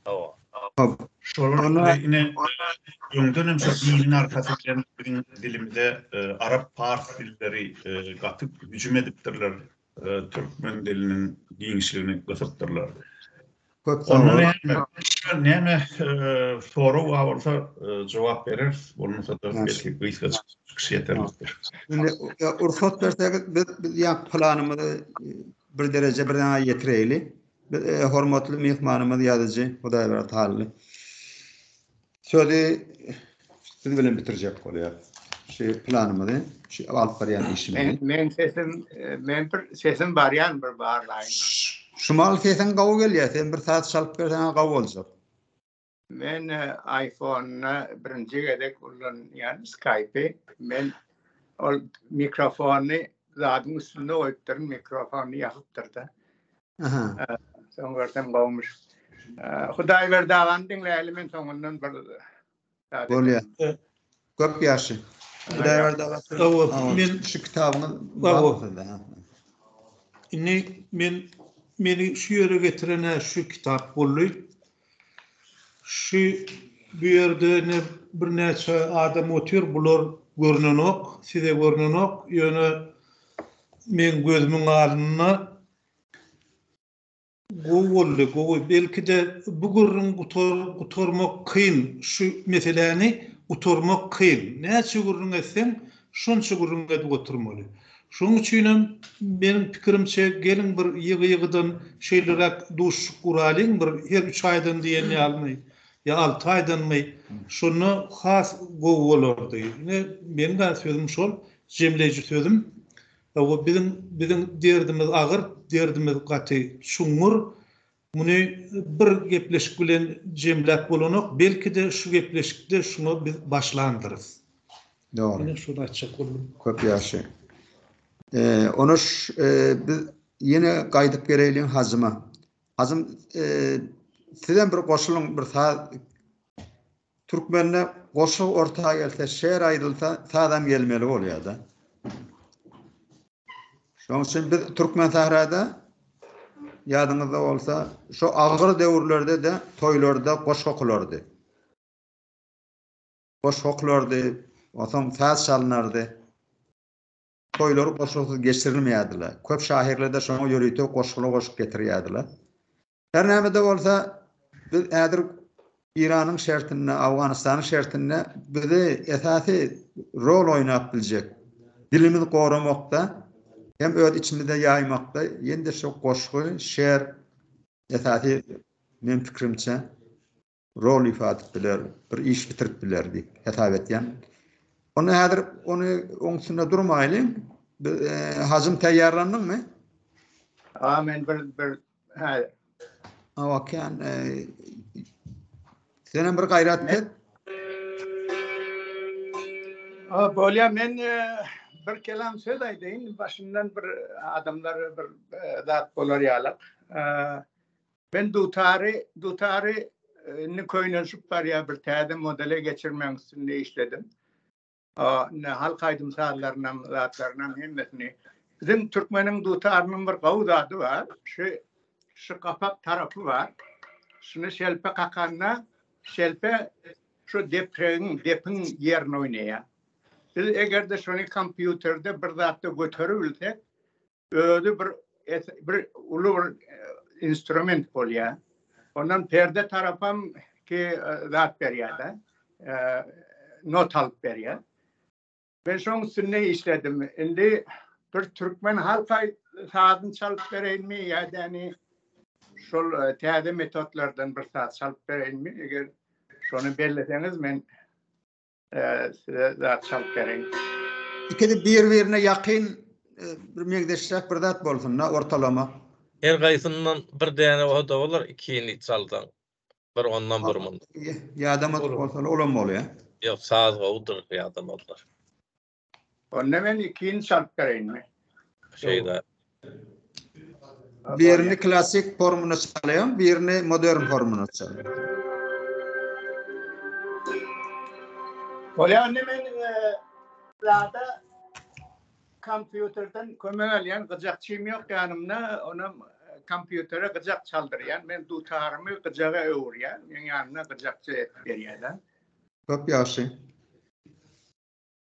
Hawa.
Şolar ine öňden hem şo diniň arkasy bilen biziň dilimize arap pars dilleri gaty hüjüm edipdirler. Türkmen diliniň giňişligini gysypdyrlar.
Köp sag boluň.
Onda näme sorag bar bolsa jogap bereris, bolmasa-da belki gysga çykyş ýeterlikdir.
Indi rugsat berseňiz biz biz ýa planymyzy bir dereje bir ýetireýli. Biz hormatly myhmanymyz ýazyjy Hudaýberdi Hally. Sözi siz bilen bitirjek bolýar. Şu planymyzy, şu alyp barýan işimizi.
Men sesim, men bir sesim barýan bir barlaýyn.
Şumal sesiň gowy gelýär. Sen bir saz çalyp berseň gowy boljak.
Men iPhone-da birinji gezek ullanýan Skype-y. Men ol mikrofony zadyň üstünde goýupdyryn, mikrofony ýapypdyr-da.
Aha.
Soň görsem gowumyş. Hudaýberdi agany diňläýeli men soňundan bir
zat Bolýar. Köp ýagşy. Hudaýberdi aga. Men şu kitabyňyz bar sizde.
Indi men meni şu ýere getiren şu kitap boldy. Şu bu ýerde ine birnäçe adam otyr, bular görnenok, size görnenok, ýöne. Meň gözümiň alnynda Gowy boldy, gowy. Belki-de bu gürrüň gutarmak kyn, şu meseläni gutarmak kyn. Näçe gürrüň etseň, şonça gürrüň edip oturmaly. Şonuň üçinem meniň pikirimçe geliň bir ýygy-ýygydan şeýleräk duşuşyk guralyň, bir her üç aýdan diýen ýalymy ýa alty aýdanmy, şonda has gowy bolardy. Ine, meniň-ä sözüm şol, jemleýji sözüm. Hawa, biziň biziň derdimiz agyr, derdimiz gaty çuňňur. Muny bir gepleşik bilen jemläp bolanok. Belki-de şu gepleşikde şuňa biz başlandyrys.
Dogry.
Ine şony aýtjak boldum.
Köp ýagşy. Ony biz ýene gaýdyp geleýliň Hajyma. Hajym, sizem bir goşulyň, bir saz Türkmende goşgy orta gelse, şeýer aýdylsa, sazam gelmeli bolýar-da. Şonuň üçin biz Türkmensährada ýadyňyzda bolsa, şo agyr döwürlerde-de toýlarda goşgy okulardy. Goşgy okulardy, onsoň saz çalynardy. Toýlary goşgusyz geçirilmeýärdiler. Köp şahyrlar-da şoňa ýörite goşgular goşup getirýärdiler. Her näme-de bolsa, biz häzir Eýranyň şertinde, Owganystanyň şertinde bizi esasy rol oýnap biljek, dilimizi goramakda hem öz içimizde ýaýmakda ýene-de şu goşgy, şer esasy meň pikirimçe rol ifa edip biler, bir iş bitirip biler diýip hesap etýän. Onda häzir ony oň üstünde durmaýlyň. Hajym taýýarlandyňmy?
A men bir bir hä.
Awa kän. Senem bir gaýrat et.
A bolýa men bir kelam söz aýdaýyn, başyndan bir adamlar bir zat bolar ýalak. Men dutary, dutary indi köýnelişip barýar bir täze modele geçirmegiň üstünde işledim. Indi halk aýdym-sazlarynam, zatlarynam hemmesini. Biziň türkmeniň dutarynyň bir gowy zady bar. Şu şu gapak tarapy bar. Şuny şelpe kakanda şelpe şu depregiň, depiň ýerini oýnaýar. Biz eger-de şony kompýuterde bir zatda göteribilsek, Özi bir bir uly bir instrument bolýar. Ondan perde tarapam ki zat berýär-de. Not alyp berýär. Men şoň üstünde işledim. Indi bir türkmen halk sazyny çalyp bereýinmi ýa-da ýani şol täze metodlardan bir saz çalyp bereýinmi? Eger şony belleseňiz men Size zat çalyp bereýin.
Ikisi bir-birine ýakyn bir meňzeşräk bir zat bolsun-da, ortalama.
Her gaýsyndan bir däne bolsa-da bolar, ikini çalsaň. Bir ondan bir mundan.
Ýadamadyk bolsalar olam bolýar.
Ýok, saz gowudyr ýadamazlar.
Onda men ikini çalyp bereýinmi?
Şeýle.
Birini klasik formunda çalýaň, birini modern formunda çalýaň.
Bolýar, onda men zada kompýuterden kömek alýan, gyjakçym ýok ýanymda, onam kompýutere gyjak çaldyrýan. Men dutarymy gyjaga öwürýän, meň ýanymda gyjakçy edip berýär-de.
Köp ýagşy.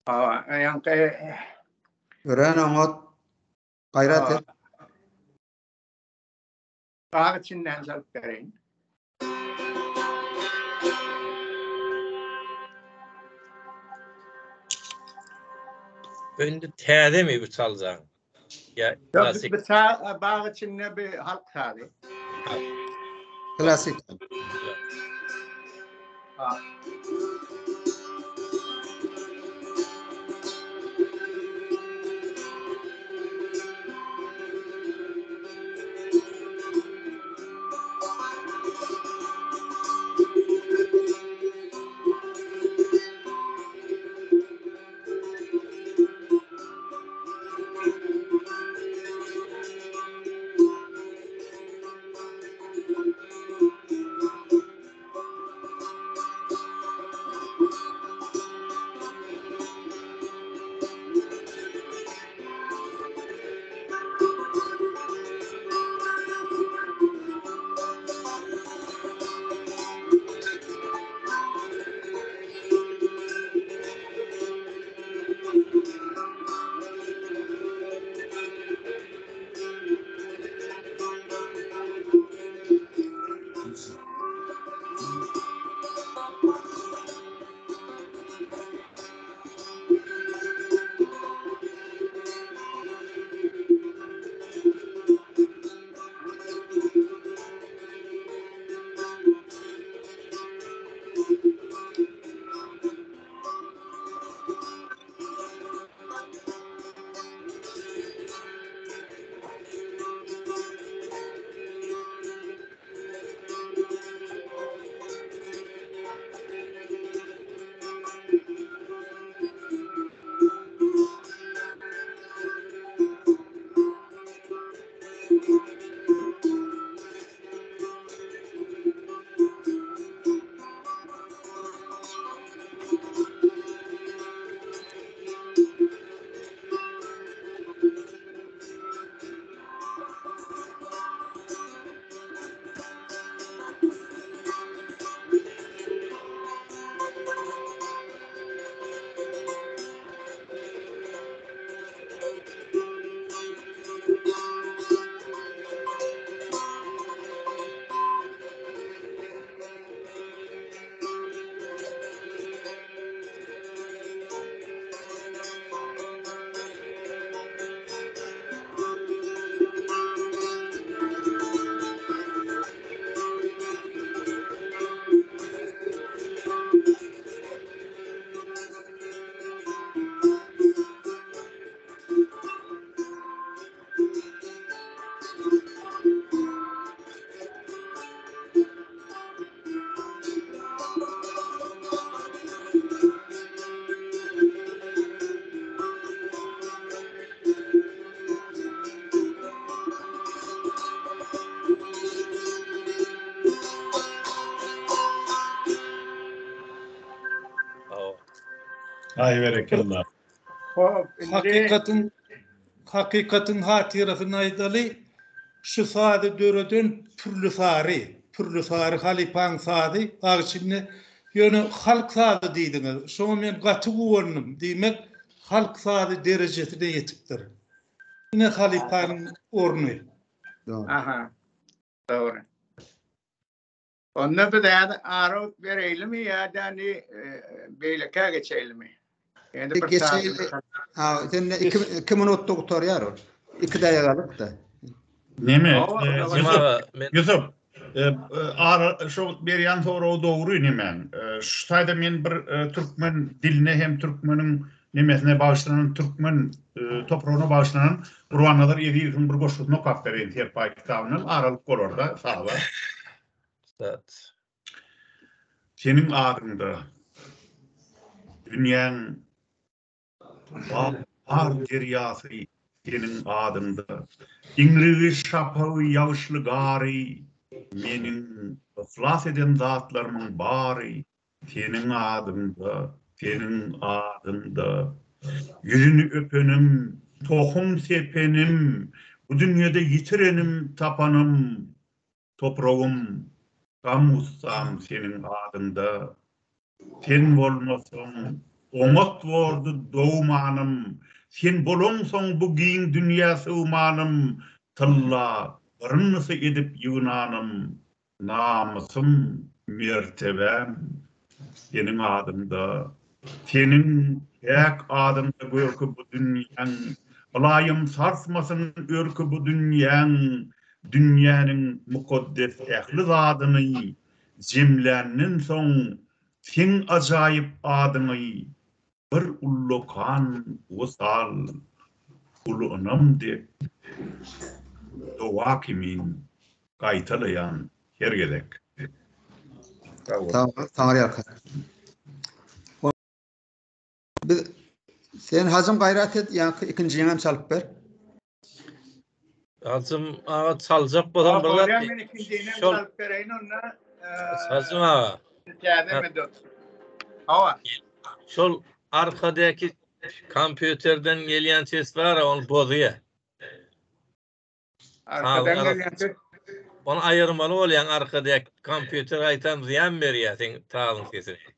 Hawa, ýaňky
Örän oňat. Gaýrat et.
Bag içinden çalyp bereýin.
Indi täzemi bu çaljaň?
Ýa klasik. Bu bag içinde bir halk sazy.
Klasik.
Ha.
Aý berekella.
Hop, indi
Hakykatyň hakykatyň hatyrasyna aýdaly, şu sazy döreden Pürli Sary, Pürli Sary halypaň sazy, agşynda ýöne halk sazy diýdiňiz. Şoňa men gaty guwandym. Diýmek, halk sazy derejesine ýetipdir. Ine halypanyň orny.
Aha. Dogry. Onda biz häzir ara bereýlimi ýa-da indi beýlekä geçeýlimi?
Endi bir geçeýli. Ha, sen 2 2 minutda gutarýar ol. 2 daýygalyk-da.
Neme? Ýusup, ara şu berýän soragy dogry nemäň. Şu taýda men bir türkmen diline hem türkmeniň nemesine bagyşlanan türkmen topragyna bagyşlanan Gurbannazar Ezizowyň bir goşgusyny okap bereýin Serpaý kitabyndan aralyk bolarda saza.
Zat.
Seniň adyňda dünýäň bar derýasy seniň adyňda iňrigi şapagy ýagyşly gary meniň yhlas eden zatlarymyň bary Seniň adyňda, seniň adyňda Ýüzüni öpenim, tohum sepenim, Bu dünýede ýitirenim, tapanym, Topragym, gam-gussam seniň adyňda. Sen bolmasaň, oňat bordy dogmanym, Sen bolaňsoň bu giň dünýä sygmanym, Tylla gyryndysy edip ýygnanym, Namysym, mertebäm seniň adyňda, Seniň päk adyňda görki bu dünýäň, Ylaýym sarsmasyn örki bu dünýäň, Dünýäniň mukaddes ähli zadyny Jemländen soň seň ajaýyp adyňy Bir ullakan wysal, uly ynam dek doga kimin gaýtalaýan her gezek.
Sag bol. Taňryýalkasyn. Biz sen Hajym gaýrat et, ýaňky ikinjiňem çalyp ber.
Hajym aga çaljak bolsam bir zat.
Men ikinjinem çalyp bereýin onda.
Hajym aga.
Täze medot. Hawa.
Şol arkadaky kompýuterden gelýän ses bar, ony bozýar.
Arkadan gelýän ses.
Ony aýyrmaly bolýaň arkadaky kompýuter gaýtam zyýan berýär seň sazyň sesine.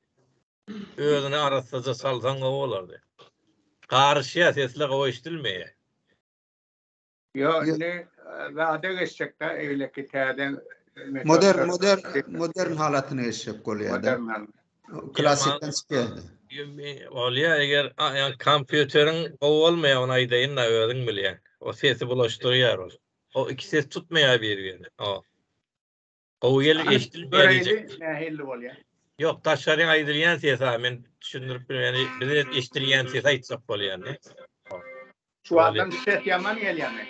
Özüni arassaja salsaň gowy bolardy. Garyşýar sesler gowy eşidilmeýär.
Ýok indi zada geçjekda eýleki täze
Modern modern modern halatyna geçjek bolýar-da. Klassikden çykýar.
Bolýar eger kompýuteriň gowy bolmaýar ony aýdaýyn-da özüň bilýäň. O sesi bulaşdyrýar ol. O iki ses tutmaýar bir-birini. O. Gowy gelip eşidilmeýär diýjek.
Nähili bolýar?
Ýok, daşary aýdylýan ses ha, men düşündirip bilmeýän, ýani bize eşidilýän sesi aýtjak bolýan.
Şu wagtam ses ýaman gelýärmi?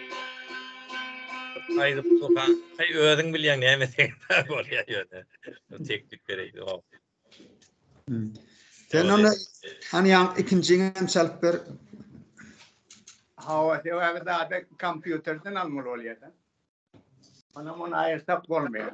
Aýdyp durka, aý özüň bilýäň näme etseň bolýar ýöne. Teklip bereýin. Hop.
Sen onda hany ýaň ikinjiňi hem çalyp ber.
Hawa, sebäbi zady kompýuterden almaly bolýar-da. Onam ony aýyrsak bolmaýar.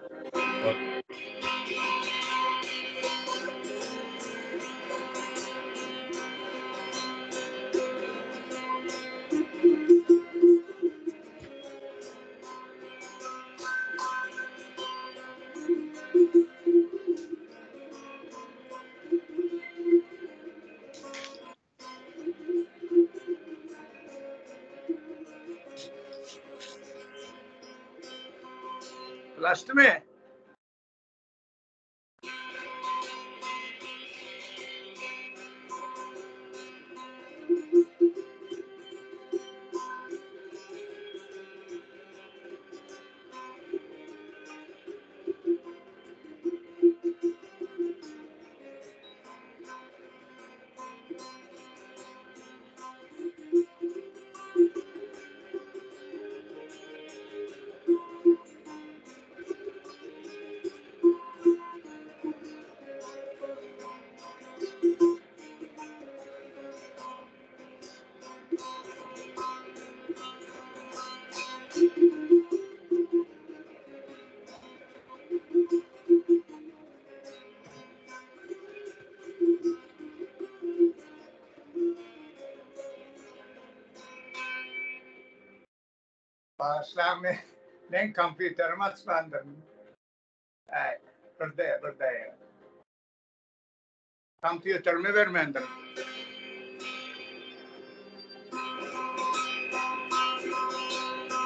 Ulaşdymy? Bagyşlaň men men kompýuterimi açmandyryn. Äý, bir de bir de. Kompýuterimi bermändirin.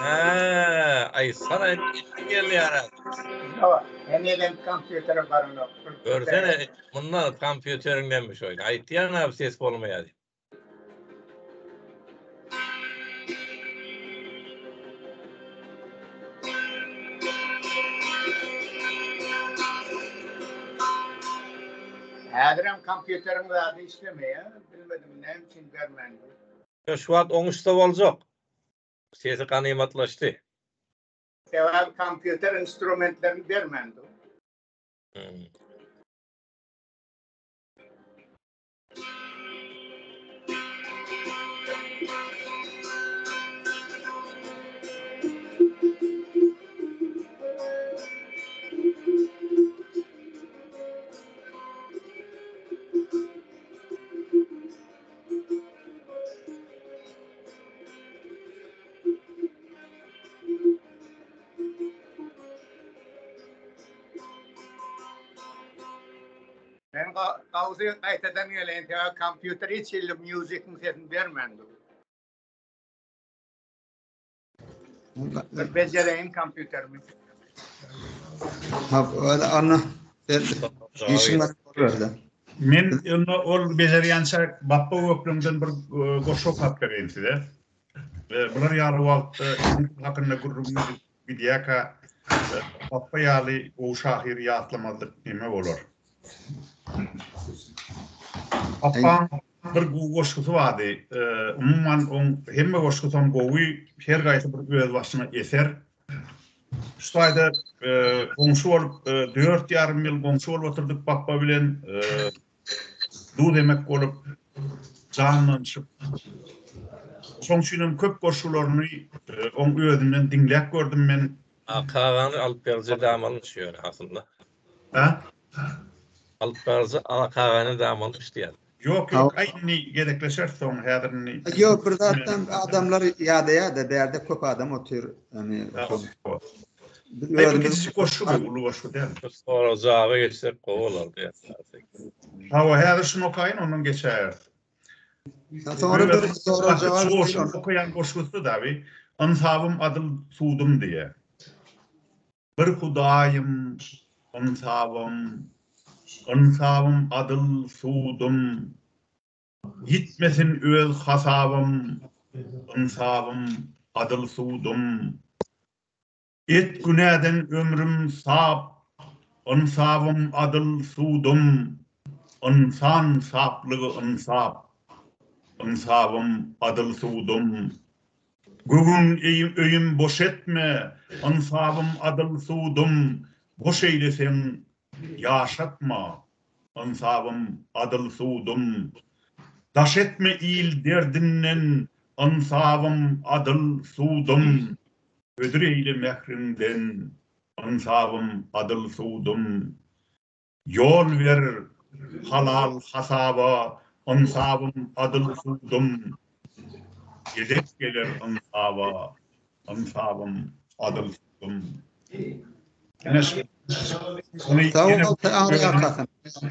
Hä, aýtsana indi gelýär.
Hawa, henizem kompýutere baranok.
Görsene, mundan kompýuteriňdenmiş oýun. Aýtýan abi ses bolmaýar diýip.
Häzirem kompýuteriň zady işlemeýär. Bilmedim näme üçin bermändir.
Ýok şu wagt oňuşsa boljak. Sesi ganymatlaşdy.
Sebäbi kompýuter instrumentlerini bermändir.
Hmm.
Men gawusy gaýtadan geleýin, sebäbi kompýuter hiç hili music-iň sesini bermän dur. Bir bejereýin kompýuterimi.
Ha, anna, sen işiň bar bolýar-da.
Men onda ol bejerýänçä Bapba Gökleňden bir goşgy okap bereýin size. Bular ýaly wagtda hakynda gürrüň gidýärkä Bapba ýaly gowy şahyry ýatlamazlyk neme bolar? Bapbaň bir gowy goşgusy bardy. Umuman oň hemme goşgusam gowy, her gaýsy bir özbaşyna eser. Şu taýda goňşy bolup, 4,5 ýyl goňşy bolup oturdyk Bapba bilen. Duz emek bolup, janlanyşyp. Şoň üçin hem köp goşgularyny oň özünden diňläp gördüm men.
Ak agany alyp baryjy damalmyş ýöne aslynda.
Hä?
Alyp baryjy Ak agany damalmyş diýýän.
Ýok ýok aý indi gezekleşeris soň häzir indi.
Ýok bir zatdan adamlar ýadaýada bärde köp adam otyr ýani
Biz özümiz goşgy bu uly goşgy däl.
Sorag jogaba geçsek gowy bolardy.
Hawa häzir şuny okaýyn ondan geçäýeris.
Soňra bir sorag
jogap okaýan goşgusy da bi. Ynsabym adyl sudum diýe. Bir Hudaýym, ynsabym, Ynsabym adyl sudum, Ýitmesin öz hasabym, Ynsabym adyl sudum. Et günäden ömrüm sap, Ynsabym adyl sudum, Ynsan saplygy ynsap, Ynsabym adyl sudum. Göwün öýüm boş etme, ynsabym adyl sudum, Boş eýleseň, ýaşatma, ynsabym adyl sudum. Daş etme il derdinden, ynsabym adyl sudum, Hödür eýle mähriňden, ynsabym adyl sudum. Ýol ber halal hasaba, ynsabym adyl sudum, Gezek geler ynsaba, ynsabym adyl sudum. Ine şu Ony
Sag bol, Taňry ýalkasyn.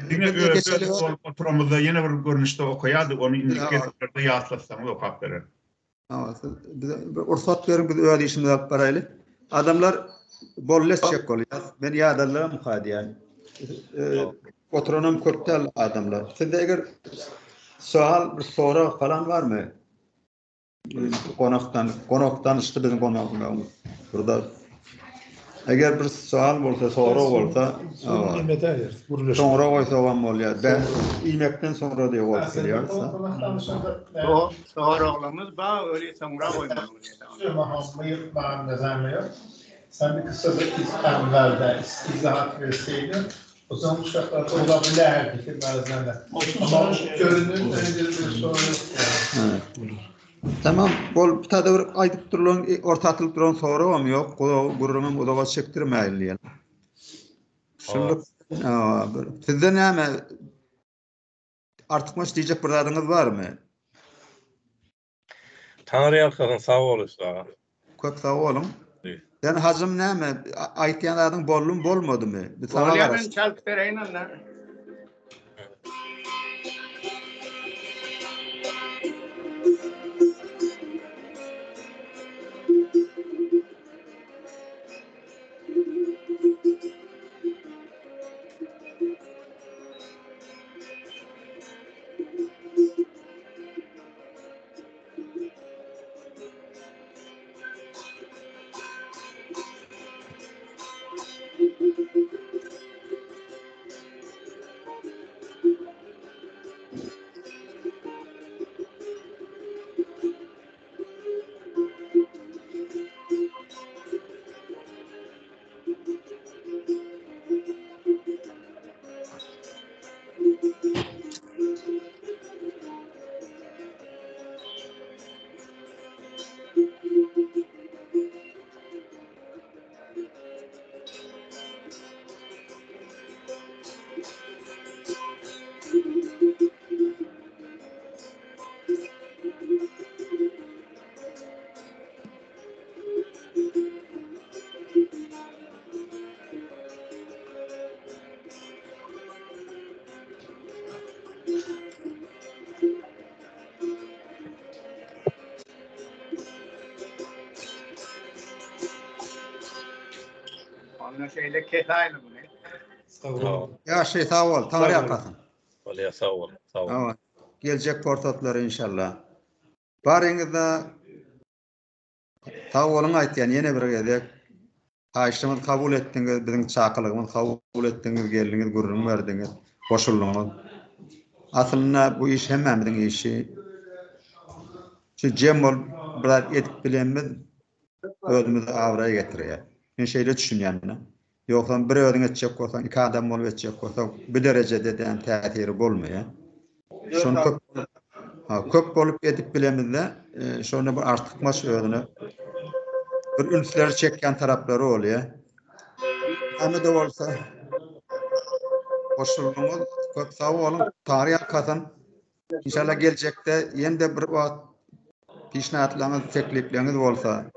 Diňe özi bolup oturamyzda ýene bir görnüşde okaýardy, ony indiki gezeklerde ýatlatsaňyz okap berer.
Hawa, siz bize bir rugsat beriň, biz öz işimizi alyp baraýly. Adamlar bolly etjek bolýar. Men ýadadymka diýýän. Oturanam köp däl adamlar. Sizde eger sowal, bir sorag falan barmy? Gonakdan, gonak tanyşdy biziň gonagymyz. Burada Eger bir sowal bolsa, sorag bolsa, soňra goýsagam bolýar. Iýmekden soňra diýip bolup bilýär.
Soraglarymyz bar, öli soňra goýmaly.
Sen bir kısa bir İstanbul'da izahat verseydin, o zaman uşaklar olabilirdi bazen de. Ama görünür öyle bir sorun yok yani.
Tamam, bol bir täze bir aýdyp durulan, e, orta atylyp duran soragam ýok. Gürrüňem uzaga çekdirmäýin diýen. Şunda sizde näme artykmaç diýjek bir zadyňyz barmy?
Taňry ýalkasyn, sag bol Usta aga.
Köp sag boluň. Sen Hajym näme aýtýan zadyň boldumy bolmadymy? Biz saňa
Bolýar men çalyp bereýin onda. Onda şeýle kesäýli muny.
Sag bol. Ýagşy sag bol. Taňry ýalkasyn.
Bolýar sag bol. Sag bol.
Geljek pursatlar inşallah. Baryňyzda Sag boluň aýtýan ýene bir gezek. Haýyşymyzy kabul etdiňiz, biziň çakylygymyzy kabul etdiňiz, geldiňiz, gürrüň berdiňiz, goşuldyňyz. Aslynda bu iş hemmämiziň işi. Şu jem bolup bir zat edip bilenimiz özümize abraý getirýär. Men şeýle düşünýän. Ýogsam bir özüň etjek bolsaň, iki adam bolup etjek bolsaň, bu derejede däm täsiri bolmaýar. Şony köp ha, köp bolup edip bilemizde, e, şonda bir artykmaç özüne bir ünsleri çekýän taraplary bolýar. Näme-de bolsa goşuldyňyz, köp sag boluň, Taňry ýalkasyn. Inşallah geljekde ýene-de bir wagt pişnatlaryňyz, teklipleriňiz bolsa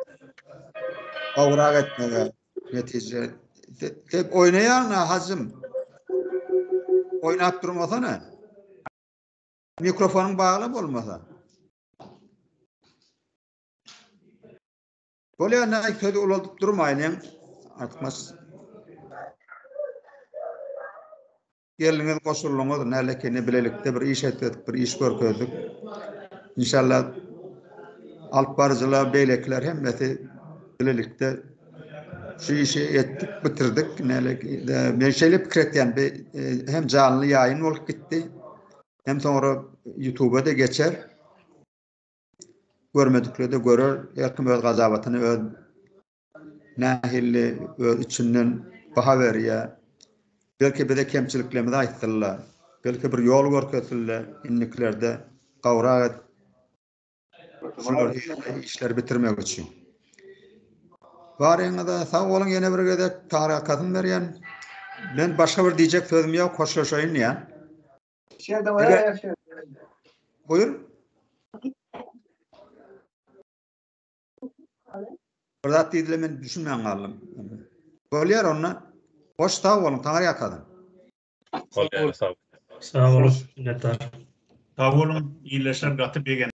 gowrak etmege netije. Sen oýnaýaň-a Hajym. Oýnap durmasana. Mikrofonyň bagly bolmasa. Bolýar näik sözi ulaldyp durmaýlyň. Artykmaç Geldiňiz goşuldyňyz nälekini bilelikde bir iş etdik bir iş görkezdik. Inşallah alyp baryjylar beýlekiler hemmesi bilelikde şu işi etdik bitirdik. Nälek men şeýle pikir etýän hem janly ýaýyn bolup gitdi. Hem soňra YouTube-a da geçer. Görmedikler-de görer. Her kim öz gazabatyny öz Nähili öz içinden baha berýär. Belki bize kemçiliklerimizi aýtsynlar. Belki bir ýol görkezsinler indikilerde gowrak edip şular işleri bitirmek üçin. Baryňyza sag boluň ýene bir gezek taňryýalkasyn berýän. Men başga bir diýjek sözüm ýok, hoşlaşaýyn diýýän. Buýur. Bir zat diýdiler men düşünmän galdym. Bolýar onda. Hoş sag boluň, Taňry ýalkasyn.
Bolýar, sag.
Sag boluň, minnetdar.
Sag boluň, ildeşler gaty begendim.